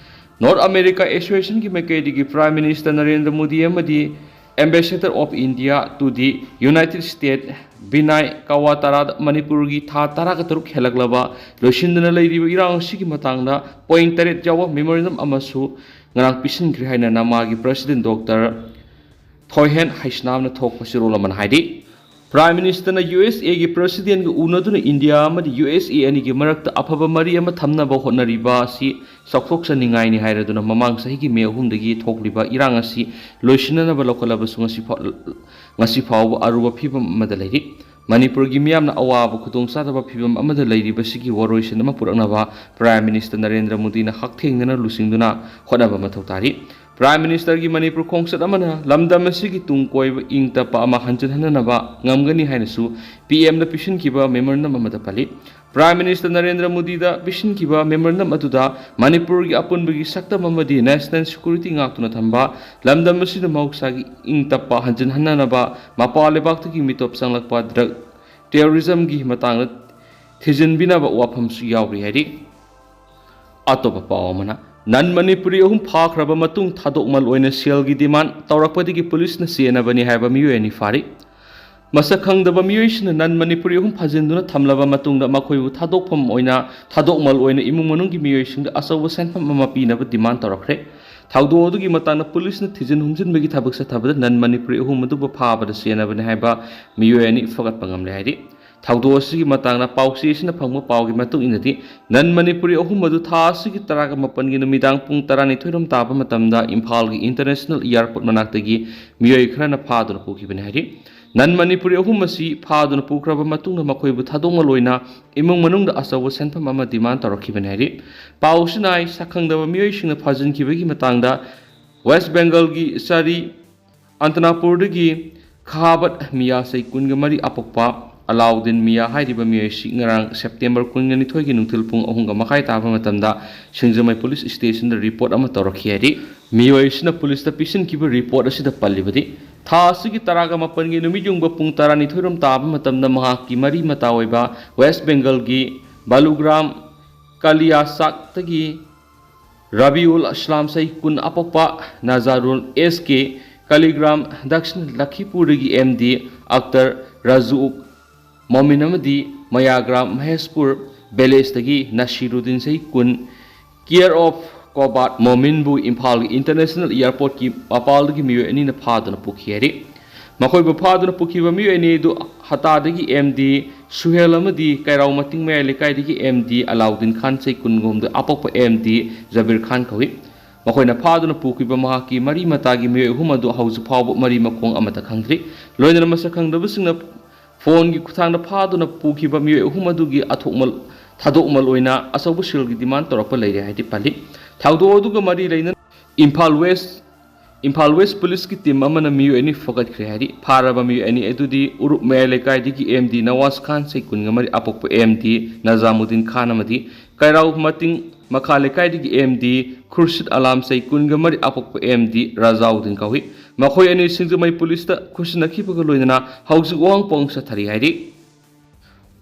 ꯅꯣꯔꯠ ꯑꯃꯦꯔꯤꯀꯥ ꯑꯦꯁꯣꯁꯤꯌꯦꯁꯟꯒꯤ ꯃꯥꯏꯀꯩꯗꯒꯤ ꯄ꯭ꯔꯥꯏꯝ ꯃꯤꯅꯤꯁꯇꯔ ꯅꯔꯦꯟꯗ꯭ꯔ ꯃꯣꯗꯤ ꯑꯃꯗꯤ Ambassador of India to the United States ꯕꯤꯅꯥꯏ ꯀꯋꯥꯇꯥꯔꯥꯗ ꯃꯅꯤꯄꯨꯔꯒꯤ ꯊꯥ ꯇꯔꯥꯒ ꯇꯔꯨꯛ ꯍꯦꯜꯂꯛꯂꯕ ꯂꯣꯏꯁꯤꯟꯗꯅ ꯂꯩꯔꯤꯕ ꯏꯔꯥꯡ ꯑꯁꯤꯒꯤ ꯃꯇꯥꯡꯗ ꯄꯣꯏꯟ ꯇꯔꯦꯠ ꯌꯥꯎꯕ ꯃꯦꯃꯣꯔꯦꯟꯗꯝ ꯑꯃꯁꯨ ꯉꯔꯥꯡ ꯄꯤꯁꯤꯟꯈ꯭ꯔꯦ ꯍꯥꯏꯅ ꯅꯃꯥꯒꯤ ꯄ꯭ꯔꯁꯤꯗꯦꯟ ꯗꯣꯛꯇꯔ ꯊꯣꯏꯍꯦꯟ ꯍꯩꯁꯅꯥꯝꯅ ꯊꯣꯛꯄ ꯆꯦꯔꯣꯜ ꯑꯃꯅ ꯍꯥꯏꯔꯤ꯫ ꯄ꯭ꯔꯥꯏꯝ ꯃꯤꯅꯤꯁꯇꯔꯅ ꯌꯨ ꯑꯦꯁ ꯑꯦꯒꯤ ꯄ꯭ꯔꯁꯤꯗꯦꯟꯒ ꯎꯅꯗꯨꯅ ꯏꯟꯗꯤꯌꯥ ꯑꯃꯗꯤ ꯌꯨ ꯑꯦꯁ ꯑꯦ ꯑꯅꯤꯒꯤ ꯃꯔꯛꯇ ꯑꯐꯕ ꯃꯔꯤ ꯑꯃ ꯊꯝꯅꯕ ꯍꯣꯠꯅꯔꯤꯕ ꯑꯁꯤ ꯆꯥꯎꯊꯣꯛꯆꯅꯤꯡꯉꯥꯏꯅꯤ ꯍꯥꯏꯔꯗꯨꯅ ꯃꯃꯥꯡ ꯆꯍꯤꯒꯤ ꯃꯦ ꯑꯍꯨꯝꯗꯒꯤ ꯊꯣꯛꯂꯤꯕ ꯏꯔꯥꯡ ꯑꯁꯤ ꯂꯣꯏꯁꯤꯟꯅꯅꯕ ꯂꯧꯈꯠꯂꯕꯁꯨ ꯉꯁꯤ ꯐꯥꯎ-, ꯉꯁꯤ ꯐꯥꯎꯕ ꯑꯔꯨꯕ ꯐꯤꯕꯝ ꯑꯃꯗ ꯂꯩꯔꯤ꯫ ꯃꯅꯤꯄꯨꯔꯒꯤ ꯃꯤꯌꯥꯝꯅ ꯑꯋꯥꯕ ꯈꯨꯗꯣꯡꯆꯥꯗꯕ ꯐꯤꯕꯝ ꯑꯃꯗ ꯂꯩꯔꯤꯕꯁꯤꯒꯤ ꯋꯥꯔꯣꯏꯁꯤꯟ ꯑꯃ ꯄꯨꯔꯛꯅꯕ ꯄ꯭ꯔꯥꯏꯝ ꯃꯤꯅꯤꯁꯇꯔ ꯅꯔꯦꯟꯗ꯭ꯔ ꯃꯣꯗꯤꯅ ꯍꯛꯊꯦꯡꯅꯅ ꯂꯨꯆꯤꯡꯗꯨꯅ ꯍꯣꯠꯅꯕ ꯃꯊꯧ ꯇꯥꯔꯤ꯫ Prime Ministerꯒꯤ ꯃꯅꯤꯄꯨꯔ ꯈꯣꯡꯆꯠ ꯑꯃꯅ ꯂꯝꯗꯝ ꯑꯁꯤꯒꯤ ꯇꯨꯡ ꯀꯣꯏꯕ ꯏꯪ ꯇꯞꯄ ꯑꯃ ꯍꯟꯖꯤꯟꯍꯟꯅꯅꯕ ꯉꯝꯒꯅꯤ ꯍꯥꯏꯅꯁꯨ P Mꯗ ꯄꯤꯁꯤꯟꯈꯤꯕ memorandum ꯑꯃꯗ ꯄꯜꯂꯤ꯫ Prime Minister ꯅꯔꯦꯟꯗ꯭ꯔ ꯃꯣꯗꯤꯗ ꯄꯤꯁꯤꯟꯈꯤꯕ memorandum ꯑꯗꯨꯗ ꯃꯅꯤꯄꯨꯔꯒꯤ ꯑꯄꯨꯟꯕꯒꯤ ꯁꯛꯇꯝ ꯑꯃꯗꯤ national security ꯉꯥꯛꯇꯨꯅ ꯊꯝꯕ, ꯂꯝꯗꯝ ꯑꯁꯤꯗ ꯃꯍꯧꯁꯥꯒꯤ ꯏꯪ ꯇꯞꯄ ꯍꯟꯖꯤꯟꯍꯟꯅꯅꯕ ꯃꯄꯥꯟ ꯂꯩꯕꯥꯛꯇꯒꯤ ꯃꯤꯇꯣꯞ ꯆꯪꯂꯛꯄ drug terrorismꯒꯤ ꯃꯇꯥꯡꯗ ꯊꯤꯖꯤꯟꯕꯤꯅꯕ ꯋꯥꯐꯝꯁꯨ ꯌꯥꯎꯔꯤ ꯍꯥꯏꯔꯤ꯫ ꯑꯇꯣꯞꯄ ꯄꯥꯎ ꯑꯃꯅ, ꯅꯟ ꯃꯅꯤꯄꯨꯔꯤ ꯑꯍꯨꯝ ꯐꯥꯈ꯭ꯔꯕ ꯃꯇꯨꯡ ꯊꯥꯗꯣꯛꯃꯜ ꯑꯣꯏꯅ ꯁꯦꯜꯒꯤ demand ꯇꯧꯔꯛꯄꯗꯒꯤ ꯄꯨꯂꯤꯁꯅ ꯆꯦꯟꯅꯕꯅꯤ ꯍꯥꯏꯕ ꯃꯤꯑꯣꯏ ꯑꯅꯤ ꯐꯥꯔꯤ꯫ ꯃꯁꯛ ꯈꯪꯗꯕ ꯃꯤꯑꯣꯏꯁꯤꯡꯅ ꯅꯟ ꯃꯅꯤꯄꯨꯔꯤ ꯑꯍꯨꯝ ꯐꯥꯖꯤꯟꯗꯨꯅ ꯊꯝꯂꯕ ꯃꯇꯨꯡꯗ ꯃꯈꯣꯏꯕꯨ ꯊꯥꯗꯣꯛꯐꯝ ꯑꯣꯏꯅ, ꯊꯥꯗꯣꯛꯃꯜ ꯑꯣꯏꯅ ꯏꯃꯨꯡ ꯃꯅꯨꯡꯒꯤ ꯃꯤꯑꯣꯏꯁꯤꯡꯗ ꯑꯆꯧꯕ ꯁꯦꯟꯐꯝ ꯑꯃ ꯄꯤꯅꯕ demand ꯇꯧꯔꯛꯈ꯭ꯔꯦ꯫ ꯊꯧꯗꯣꯛ ꯑꯗꯨꯒꯤ ꯃꯇꯥꯡꯗ ꯄꯨꯂꯤꯁꯅ ꯊꯤꯖꯤꯟ ꯍꯨꯝꯖꯤꯟꯕꯒꯤ ꯊꯕꯛ ꯆꯠꯊꯕꯗ ꯅꯟ ꯃꯅꯤꯄꯨꯔꯤ ꯑꯍꯨꯝ ꯑꯗꯨꯕꯨ ꯐꯥꯕꯗ ꯆꯦꯟꯅꯕꯅꯤ ꯍꯥꯏꯕ ꯃꯤꯑꯣꯏ ꯑꯅꯤ ꯐꯒꯠꯄ ꯉꯝꯂꯦ ꯍꯥꯏꯔꯤ꯫ ꯊꯧꯗꯣꯛ ꯑꯁꯤꯒꯤ ꯃꯇꯥꯡꯗ ꯄꯥꯎꯆꯦ ꯑꯁꯤꯅ ꯐꯪꯕ ꯄꯥꯎꯒꯤ ꯃꯇꯨꯡ ꯏꯟꯅꯗꯤ, ꯅꯟ ꯃꯅꯤꯄꯨꯔꯤ ꯑꯍꯨꯝ ꯑꯗꯨ ꯊꯥ ꯑꯁꯤꯒꯤ ꯇꯔꯥꯒ ꯃꯥꯄꯟꯒꯤ ꯅꯨꯃꯤꯗꯥꯡ ꯄꯨꯡ ꯇꯔꯥꯅꯤꯊꯣꯏꯔꯣꯝ ꯇꯥꯕ ꯃꯇꯝꯗ ꯏꯝꯐꯥꯜꯒꯤ international airport ꯃꯅꯥꯛꯇꯒꯤ ꯃꯤꯑꯣꯏ ꯈꯔꯅ ꯐꯥꯗꯨꯅ ꯄꯨꯈꯤꯕꯅꯤ ꯍꯥꯏꯔꯤ꯫ ꯅꯟ ꯃꯅꯤꯄꯨꯔꯤ ꯑꯍꯨꯝ ꯑꯁꯤ ꯐꯥꯗꯨꯅ ꯄꯨꯈ꯭ꯔꯕ ꯃꯇꯨꯡꯗ ꯃꯈꯣꯏꯕꯨ ꯊꯥꯗꯣꯛꯃꯜ ꯑꯣꯏꯅ ꯏꯃꯨꯡ ꯃꯅꯨꯡꯗ ꯑꯆꯧꯕ ꯁꯦꯟꯐꯝ ꯑꯃ demand ꯇꯧꯔꯛꯈꯤꯕꯅꯤ ꯍꯥꯏꯔꯤ꯫ ꯄꯥꯎ ꯑꯁꯤꯅ ꯍꯥꯏ, ꯁꯛꯈꯪꯗꯕ ꯃꯤꯑꯣꯏꯁꯤꯡꯅ ꯐꯥꯖꯤꯟꯈꯤꯕꯒꯤ ꯃꯇꯥꯡꯗ West Bengalꯒꯤ ꯆꯥꯔꯤ ꯑꯟꯇꯅꯥꯄꯨꯔꯗꯒꯤ ꯈꯥꯕꯠ ꯃꯤꯌꯥ ꯆꯍꯤ ꯀꯨꯟꯒ ꯃꯔꯤ ꯑꯄꯣꯛꯄ ꯑꯂꯥꯎꯗꯤꯟ ꯃꯤꯌꯥ ꯍꯥꯏꯔꯤꯕ ꯃꯤꯑꯣꯏꯁꯤ ꯉꯔꯥꯡ September ꯀꯨꯟꯒ ꯅꯤꯊꯣꯏꯒꯤ ꯅꯨꯡꯊꯤꯜ ꯄꯨꯡ ꯑꯍꯨꯝꯒ ꯃꯈꯥꯏ ꯇꯥꯕ ꯃꯇꯝꯗ ꯁꯤꯡꯖꯃꯩ ꯄꯨꯂꯤꯁ ꯁ꯭ꯇꯦꯁꯟꯗ report ꯑꯃ ꯇꯧꯔꯛꯈꯤ ꯍꯥꯏꯔꯤ꯫ ꯃꯤꯑꯣꯏꯁꯤꯅ ꯄꯨꯂꯤꯁꯇ ꯄꯤꯁꯤꯟꯈꯤꯕ report ꯑꯁꯤꯗ ꯄꯜꯂꯤꯕꯗꯤ, ꯊꯥ ꯑꯁꯤꯒꯤ ꯇꯔꯥꯒ ꯃꯥꯄꯟꯒꯤ ꯅꯨꯃꯤꯠ ꯌꯨꯡꯕ ꯄꯨꯡ ꯇꯔꯥꯅꯤꯊꯣꯏꯔꯣꯝ ꯇꯥꯕ ꯃꯇꯝꯗ ꯃꯍꯥꯛꯀꯤ ꯃꯔꯤ ꯃꯇꯥ ꯑꯣꯏꯕ West Bengalꯒꯤ ꯕꯥꯂꯨꯒ꯭ꯔꯥꯝ ꯀꯥꯂꯤꯌꯥꯆꯥꯛꯇꯒꯤ ꯔꯕꯤꯎꯜ ꯑꯁꯂꯥꯝ ꯆꯍꯤ ꯀꯨꯟ ꯑꯄꯣꯛꯄ, ꯅꯖꯥꯔꯨꯜ ꯑꯦꯁ ꯀꯦ ꯀꯥꯂꯤꯒ꯭ꯔꯥꯝ ꯗꯛꯁꯤꯟ ꯂꯈꯤꯄꯨꯔꯗꯒꯤ ꯑꯦꯝ ꯗꯤ ꯑꯛꯇꯔ ꯔꯥꯖꯨꯎꯛ ꯃꯣꯃꯤꯟ ꯑꯃꯗꯤ ꯃꯌꯥꯒ꯭ꯔꯥꯝ ꯃꯍꯦꯁꯄꯨꯔ ꯚꯤꯂꯦꯖꯇꯒꯤ ꯅꯁꯤꯔꯨꯗꯤꯟ ꯆꯍꯤ ꯀꯨꯟ, care of ꯀꯣꯕꯥꯠ ꯃꯣꯃꯤꯟꯕꯨ ꯏꯝꯐꯥꯜꯒꯤ international airportꯀꯤ ꯃꯄꯥꯜꯗꯒꯤ ꯃꯤꯑꯣꯏ ꯑꯅꯤꯅ ꯐꯥꯗꯨꯅ ꯄꯨꯈꯤ ꯍꯥꯏꯔꯤ꯫ ꯃꯈꯣꯏꯕꯨ ꯐꯥꯗꯨꯅ ꯄꯨꯈꯤꯕ ꯃꯤꯑꯣꯏ ꯑꯅꯤ ꯑꯗꯨ ꯍꯇꯥꯗꯒꯤ ꯑꯦꯝ ꯗꯤ ꯁꯨꯍꯦꯜ ꯑꯃꯗꯤ ꯀꯩꯔꯥꯎ ꯃꯇꯤꯡ ꯃꯌꯥꯏ ꯂꯩꯀꯥꯏꯗꯒꯤ ꯑꯦꯝ ꯗꯤ ꯑꯂꯥꯎꯗꯤꯟ ꯈꯥꯟ ꯆꯍꯤ ꯀꯨꯟꯒꯍꯨꯝꯗꯣꯏ ꯑꯄꯣꯛꯄ ꯑꯦꯝ ꯗꯤ ꯖꯕꯤꯔ ꯈꯥꯟ ꯀꯧꯏ꯫ ꯃꯈꯣꯏꯅ ꯐꯥꯗꯨꯅ ꯄꯨꯈꯤꯕ ꯃꯍꯥꯛꯀꯤ ꯃꯔꯤ ꯃꯇꯥꯒꯤ ꯃꯤꯑꯣꯏ ꯑꯍꯨꯝ ꯑꯗꯨ ꯍꯧꯖꯤꯛ ꯐꯥꯎꯕ ꯃꯔꯤ ꯃꯈꯣꯡ ꯑꯃꯠꯇ ꯈꯪꯗ꯭ꯔꯤ꯫ ꯂꯣꯏꯅꯅ ꯃꯁꯛ ꯈꯪꯗꯕꯁꯤꯡꯅ ꯐꯣꯟꯒꯤ ꯈꯨꯠꯊꯥꯡꯗ ꯐꯥꯗꯨꯅ ꯄꯨꯈꯤꯕ ꯃꯤꯑꯣꯏ ꯑꯍꯨꯝ ꯑꯗꯨꯒꯤ ꯑꯊꯣꯛꯃꯜ, ꯊꯥꯗꯣꯛꯃꯜ ꯑꯣꯏꯅ ꯑꯆꯧꯕ ꯁꯦꯜꯒꯤ demand ꯇꯧꯔꯛꯄ ꯂꯩꯔꯦ ꯍꯥꯏꯗꯤ ꯄꯜꯂꯤ꯫ ꯊꯧꯗꯣꯛ ꯑꯗꯨꯒ ꯃꯔꯤ ꯂꯩꯅꯅ ꯏꯝꯐꯥꯜ ꯋꯦꯁ ꯏꯝꯐꯥꯜ ꯋꯦꯁ ꯄꯨꯂꯤꯁꯀꯤ ꯇꯤꯝ ꯑꯃꯅ ꯃꯤꯑꯣꯏ ꯑꯅꯤ ꯐꯒꯠꯈ꯭ꯔꯦ ꯍꯥꯏꯔꯤ꯫ ꯐꯥꯔꯕ ꯃꯤꯑꯣꯏ ꯑꯅꯤ ꯑꯗꯨꯗꯤ ꯎꯔꯨꯞ ꯃꯌꯥꯏ ꯂꯩꯀꯥꯏꯗꯒꯤ ꯑꯦꯝ ꯗꯤ ꯅꯋꯥꯖ ꯈꯥꯟ, ꯆꯍꯤ ꯀꯨꯟꯒ ꯃꯔꯤ, ꯑꯄꯣꯛꯄ ꯑꯦꯝ ꯗꯤ ꯅꯖꯥꯃꯨꯗꯤꯟ ꯈꯥꯟ ꯑꯃꯗꯤ ꯀꯩꯔꯥꯎ ꯃꯇꯤꯡ ꯃꯈꯥ ꯂꯩꯀꯥꯏꯗꯒꯤ ꯑꯦꯝ ꯗꯤ ꯈꯨꯔꯁꯤꯠ ꯑꯂꯥꯝ, ꯆꯍꯤ ꯀꯨꯟꯒ ꯃꯔꯤ, ꯑꯄꯣꯛꯄ ꯑꯦꯝ ꯗꯤ ꯔꯖꯥꯎꯗꯤꯟ ꯀꯧꯏ꯫ ꯃꯈꯣꯏ ꯑꯅꯤ ꯁꯤꯡꯖꯃꯩ ꯄꯨꯂꯤꯁꯇ ꯈꯨꯠꯁꯤꯟꯅꯈꯤꯕꯒ ꯂꯣꯏꯅꯅ ꯍꯧꯖꯤꯛ ꯋꯥꯍꯪ ꯄꯥꯎ ꯆꯠꯊꯔꯤ ꯍꯥꯏꯔꯤ꯫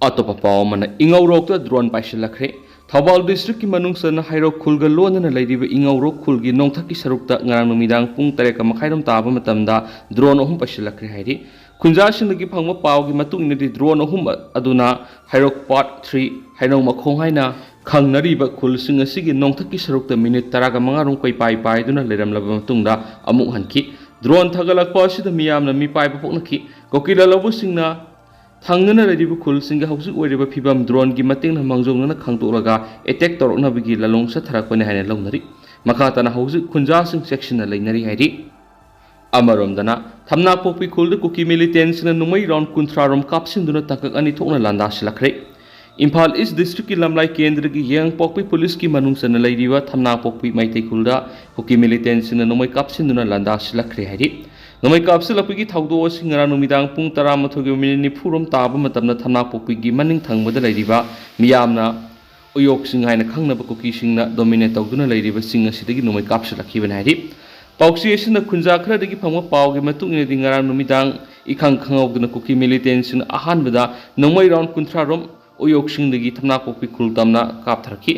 ꯑꯇꯣꯞꯄ ꯄꯥꯎ ꯑꯃꯅ, ꯏꯉꯧꯔꯣꯛꯇ ꯗ꯭ꯔꯣꯟ ꯄꯥꯏꯁꯤꯜꯂꯛꯈ꯭ꯔꯦ꯫ ꯊꯧꯕꯥꯜ ꯗꯤꯁꯇ꯭ꯔꯤꯛꯀꯤ ꯃꯅꯨꯡ ꯆꯟꯅ ꯍꯩꯔꯣꯛ ꯈꯨꯜꯒ ꯂꯣꯟꯅꯅ ꯂꯩꯔꯤꯕ ꯏꯉꯧꯔꯣꯛ ꯈꯨꯜꯒꯤ ꯅꯣꯡꯊꯛꯀꯤ ꯁꯔꯨꯛꯇ ꯉꯔꯥꯡ ꯅꯨꯃꯤꯗꯥꯡ ꯄꯨꯡ ꯇꯔꯦꯠꯀ ꯃꯈꯥꯏꯔꯣꯝ ꯇꯥꯕ ꯃꯇꯝꯗ ꯗ꯭ꯔꯣꯟ ꯑꯍꯨꯝ ꯄꯥꯏꯁꯤꯜꯂꯛꯈ꯭ꯔꯦ ꯍꯥꯏꯔꯤ꯫ ꯈꯨꯟꯖꯥꯁꯤꯡꯗꯒꯤ ꯐꯪꯕ ꯄꯥꯎꯒꯤ ꯃꯇꯨꯡ ꯏꯟꯅꯗꯤ, ꯗ꯭ꯔꯣꯟ ꯑꯍꯨꯝ ꯑꯗꯨꯅ ꯍꯩꯔꯣꯛ ꯄꯥꯔꯠ ꯊ꯭ꯔꯤ ꯍꯩꯅꯧ ꯃꯈꯣꯡ ꯍꯥꯏꯅ ꯈꯪꯅꯔꯤꯕ ꯈꯨꯜꯁꯤꯡ ꯑꯁꯤꯒꯤ ꯅꯣꯡꯊꯛꯀꯤ ꯁꯔꯨꯛꯇ ꯃꯤꯅꯤꯠ ꯇꯔꯥꯒ ꯃꯉꯥꯔꯣꯝ ꯀꯣꯏꯄꯥꯏ ꯄꯥꯏꯗꯨꯅ ꯂꯩꯔꯝꯂꯕ ꯃꯇꯨꯡꯗ ꯑꯃꯨꯛ ꯍꯟꯈꯤ꯫ ꯗ꯭ꯔꯣꯟ ꯊꯥꯒꯠꯂꯛꯄ ꯑꯁꯤꯗ ꯃꯤꯌꯥꯝꯅ ꯃꯤꯄꯥꯏꯕ ꯄꯣꯛꯅꯈꯤ꯫ ꯀꯨꯀꯤ ꯂꯥꯜꯍꯧꯕꯁꯤꯡꯅ ꯊꯪꯅꯅ ꯂꯩꯔꯤꯕ ꯈꯨꯜꯁꯤꯡꯒꯤ ꯍꯧꯖꯤꯛ ꯑꯣꯏꯔꯤꯕ ꯐꯤꯕꯝ ꯗ꯭ꯔꯣꯟꯒꯤ ꯃꯇꯦꯡꯅ ꯃꯥꯡꯖꯧꯅꯅ ꯈꯪꯗꯣꯛꯂꯒ ꯑꯦꯇꯦꯛ ꯇꯧꯔꯛꯅꯕꯒꯤ ꯂꯥꯂꯣꯡ ꯆꯠꯊꯔꯛꯄꯅꯤ ꯍꯥꯏꯅ ꯂꯧꯅꯔꯤ꯫ ꯃꯈꯥ ꯇꯥꯅ ꯍꯧꯖꯤꯛ ꯈꯨꯟꯖꯥꯁꯤꯡ ꯆꯦꯛꯁꯤꯟꯅ ꯂꯩꯅꯔꯤ ꯍꯥꯏꯔꯤ꯫ ꯑꯃꯔꯣꯝꯗꯅ, ꯊꯝꯅꯥꯄꯣꯛꯄꯤ ꯈꯨꯜꯗ ꯀꯨꯀꯤ ꯃꯤꯂꯤꯇꯦꯟꯁꯤꯡꯅ ꯅꯣꯡꯃꯩ ꯔꯥꯎꯟ ꯀꯨꯟꯊ꯭ꯔꯥ ꯔꯣꯝ ꯀꯥꯞꯁꯤꯟꯗꯨꯅ ꯇꯥꯡꯀꯛ ꯑꯅꯤ ꯊꯣꯛꯅ ꯂꯥꯟꯗꯥꯁꯤꯜꯂꯛꯈ꯭ꯔꯦ꯫ ꯏꯝꯐꯥꯜ ꯏꯁ ꯗꯤꯁꯇ꯭ꯔꯤꯛꯀꯤ ꯂꯝꯂꯥꯏ ꯀꯦꯟꯗ꯭ꯔꯒꯤ ꯌꯦꯡꯄꯣꯛꯄꯤ ꯄꯨꯂꯤꯁꯀꯤ ꯃꯅꯨꯡ ꯆꯟꯅ ꯂꯩꯔꯤꯕ ꯊꯝꯅꯥꯄꯣꯛꯄꯤ ꯃꯩꯇꯩ ꯈꯨꯜꯗ ꯀꯨꯀꯤ ꯃꯤꯂꯤꯇꯦꯟꯁꯤꯡꯅ ꯅꯣꯡꯃꯩ ꯀꯥꯞꯁꯤꯟꯗꯨꯅ ꯂꯥꯟꯗꯥꯁꯤꯜꯂꯛꯈ꯭ꯔꯦ ꯍꯥꯏꯔꯤ꯫ ꯅꯣꯡꯃꯩ ꯀꯥꯞꯁꯤꯜꯂꯛꯄꯒꯤ ꯊꯧꯗꯣꯛ ꯑꯁꯤ ꯉꯔꯥꯡ ꯅꯨꯃꯤꯗꯥꯡ ꯄꯨꯡ ꯇꯔꯥꯃꯥꯊꯣꯏꯒꯤ ꯃꯤꯅꯤꯠ ꯅꯤꯐꯨ ꯔꯣꯝ ꯇꯥꯕ ꯃꯇꯝꯗ ꯊꯝꯅꯥꯄꯣꯛꯄꯤꯒꯤ ꯃꯅꯤꯡ ꯊꯪꯕꯗ ꯂꯩꯔꯤꯕ ꯃꯤꯌꯥꯝꯅ ꯎꯌꯣꯛꯁꯤꯡ ꯍꯥꯏꯅ ꯈꯪꯅꯕ ꯀꯨꯀꯤꯁꯤꯡꯅ ꯗꯣꯃꯤꯅꯦꯠ ꯇꯧꯗꯨꯅ ꯂꯩꯔꯤꯕ ꯆꯤꯡ ꯑꯁꯤꯗꯒꯤ ꯅꯣꯡꯃꯩ ꯀꯥꯞꯁꯤꯜꯂꯛꯈꯤꯕꯅꯤ ꯍꯥꯏꯔꯤ꯫ ꯄꯥꯎꯆꯦ ꯑꯁꯤꯅ ꯈꯨꯟꯖꯥ ꯈꯔꯗꯒꯤ ꯐꯪꯕ ꯄꯥꯎꯒꯤ ꯃꯇꯨꯡ ꯏꯟꯅꯗꯤ, ꯉꯔꯥꯡ ꯅꯨꯃꯤꯗꯥꯡ ꯏꯈꯪ ꯈꯪꯍꯧꯗꯅ ꯀꯨꯀꯤ ꯃꯤꯂꯤꯇꯦꯟꯁꯤꯡꯅ ꯑꯍꯥꯟꯕꯗ ꯅꯣꯡꯃꯩ ꯔꯥꯎꯟ ꯀꯨꯟꯊ꯭ꯔꯥ ꯔꯣꯝ ꯎꯌꯣꯛꯁꯤꯡꯗꯒꯤ ꯊꯝꯅꯥꯄꯣꯛꯄꯤ ꯈꯨꯜ ꯇꯝꯅ ꯀꯥꯞꯊꯔꯛꯈꯤ꯫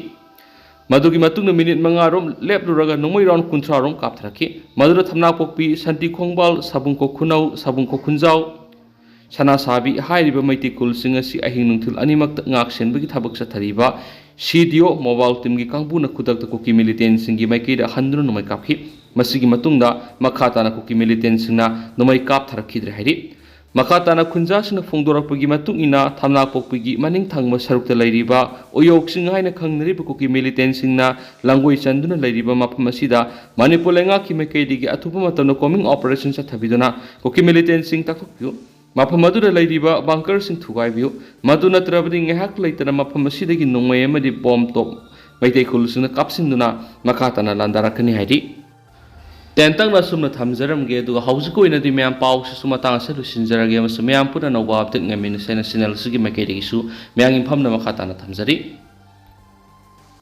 ꯃꯗꯨꯒꯤ ꯃꯇꯨꯡꯗ ꯃꯤꯅꯤꯠ ꯃꯉꯥ ꯔꯣꯝ ꯂꯦꯞꯂꯨꯔꯒ ꯅꯣꯡꯃꯩ ꯔꯥꯎꯟ ꯀꯨꯟꯊ꯭ꯔꯥ ꯔꯣꯝ ꯀꯥꯞꯊꯔꯛꯈꯤ꯫ ꯃꯗꯨꯗ ꯊꯝꯅꯥꯄꯣꯛꯄꯤ, ꯁꯟꯇꯤ ꯈꯣꯡꯕꯥꯜ, ꯁꯥꯕꯨꯡ ꯈꯣꯡꯈꯨꯅꯧ, ꯁꯥꯕꯨꯡ ꯈꯣꯡꯈꯨꯟꯖꯥꯎ, ꯁꯅꯥꯁꯥꯕꯤ ꯍꯥꯏꯔꯤꯕ ꯃꯩꯇꯩ ꯈꯨꯜꯁꯤꯡ ꯑꯁꯤ ꯑꯍꯤꯡ ꯅꯨꯡꯊꯤꯜ ꯑꯅꯤꯃꯛꯇ ꯉꯥꯛ ꯁꯦꯟꯕꯒꯤ ꯊꯕꯛ ꯆꯠꯊꯔꯤꯕ ꯁꯤ ꯗꯤ ꯑꯣ ꯃꯣꯕꯥꯏꯜ ꯇꯤꯝꯒꯤ ꯀꯥꯡꯕꯨꯅ ꯈꯨꯗꯛꯇ ꯀꯨꯀꯤ ꯃꯤꯂꯤꯇꯦꯟꯁꯤꯡꯒꯤ ꯃꯥꯏꯀꯩꯗ ꯍꯟꯗꯨꯅ ꯅꯣꯡꯃꯩ ꯀꯥꯞꯈꯤ꯫ ꯃꯁꯤꯒꯤ ꯃꯇꯨꯡꯗ ꯃꯈꯥ ꯇꯥꯅ ꯀꯨꯀꯤ ꯃꯤꯂꯤꯇꯦꯟꯁꯤꯡꯅ ꯅꯣꯡꯃꯩ ꯀꯥꯞꯊꯔꯛꯈꯤꯗ꯭ꯔꯦ ꯍꯥꯏꯔꯤ꯫ ꯃꯈꯥ ꯇꯥꯅ ꯈꯨꯟꯖꯥꯁꯤꯡꯅ ꯐꯣꯡꯗꯣꯔꯛꯄꯒꯤ ꯃꯇꯨꯡ ꯏꯟꯅ, ꯊꯝꯅꯥꯄꯣꯛꯄꯤꯒꯤ ꯃꯅꯤꯡ ꯊꯪꯕ ꯁꯔꯨꯛꯇ ꯂꯩꯔꯤꯕ ꯎꯌꯣꯛꯁꯤꯡ ꯍꯥꯏꯅ ꯈꯪꯅꯔꯤꯕ ꯀꯨꯀꯤ ꯃꯤꯂꯤꯇꯦꯟꯁꯤꯡꯅ ꯂꯥꯡꯒꯣꯏ ꯆꯟꯗꯨꯅ ꯂꯩꯔꯤꯕ ꯃꯐꯝ ꯑꯁꯤꯗ ꯃꯅꯤꯄꯨꯔ ꯂꯩꯉꯥꯛꯀꯤ ꯃꯥꯏꯀꯩꯗꯒꯤ ꯑꯊꯨꯕ ꯃꯇꯝꯗ ꯀꯣꯝꯕꯤꯡ ꯑꯣꯄꯔꯦꯁꯟ ꯆꯠꯊꯕꯤꯗꯨꯅ ꯀꯨꯀꯤ ꯃꯤꯂꯤꯇꯦꯟꯁꯤꯡ ꯇꯥꯛꯊꯣꯛꯄꯤꯌꯨ꯫ ꯃꯐꯝ ꯑꯗꯨꯗ ꯂꯩꯔꯤꯕ ꯕꯪꯀꯔꯁꯤꯡ ꯊꯨꯒꯥꯏꯕꯤꯌꯨ꯫ ꯃꯗꯨ ꯅꯠꯇ꯭ꯔꯕꯗꯤ ꯉꯥꯏꯍꯥꯛ ꯂꯩꯇꯅ ꯃꯐꯝ ꯑꯁꯤꯗꯒꯤ ꯅꯣꯡꯃꯩ ꯑꯃꯗꯤ ꯕꯣꯝ ꯇꯣꯞ ꯃꯩꯇꯩ ꯈꯨꯜꯁꯤꯡꯅ ꯀꯥꯞꯁꯤꯟꯗꯨꯅ ꯃꯈꯥ ꯇꯥꯅ ꯂꯥꯟꯗꯥꯔꯛꯀꯅꯤ ꯍꯥꯏꯔꯤ꯫ ꯇꯦꯟꯇꯛꯅ ꯑꯁꯨꯝꯅ ꯊꯝꯖꯔꯝꯒꯦ꯫ ꯑꯗꯨꯒ ꯍꯧꯖꯤꯛꯀꯤ ꯑꯣꯏꯅꯗꯤ ꯃꯌꯥꯝ ꯄꯥꯎꯁꯤꯁꯨ ꯃꯇꯥꯡ ꯑꯁꯤꯗ ꯂꯣꯏꯁꯤꯟꯖꯔꯒꯦ ꯑꯃꯁꯨꯡ ꯃꯌꯥꯝ ꯄꯨꯟꯅ ꯑꯅꯧꯕ update ꯉꯥꯏꯃꯤꯟꯅꯁꯦꯅ channel ꯑꯁꯤꯒꯤ ꯃꯥꯏꯀꯩꯗꯒꯤꯁꯨ ꯃꯌꯥꯝꯒꯤ ꯃꯐꯝꯗ ꯃꯈꯥ ꯇꯥꯅ ꯊꯝꯖꯔꯤ꯫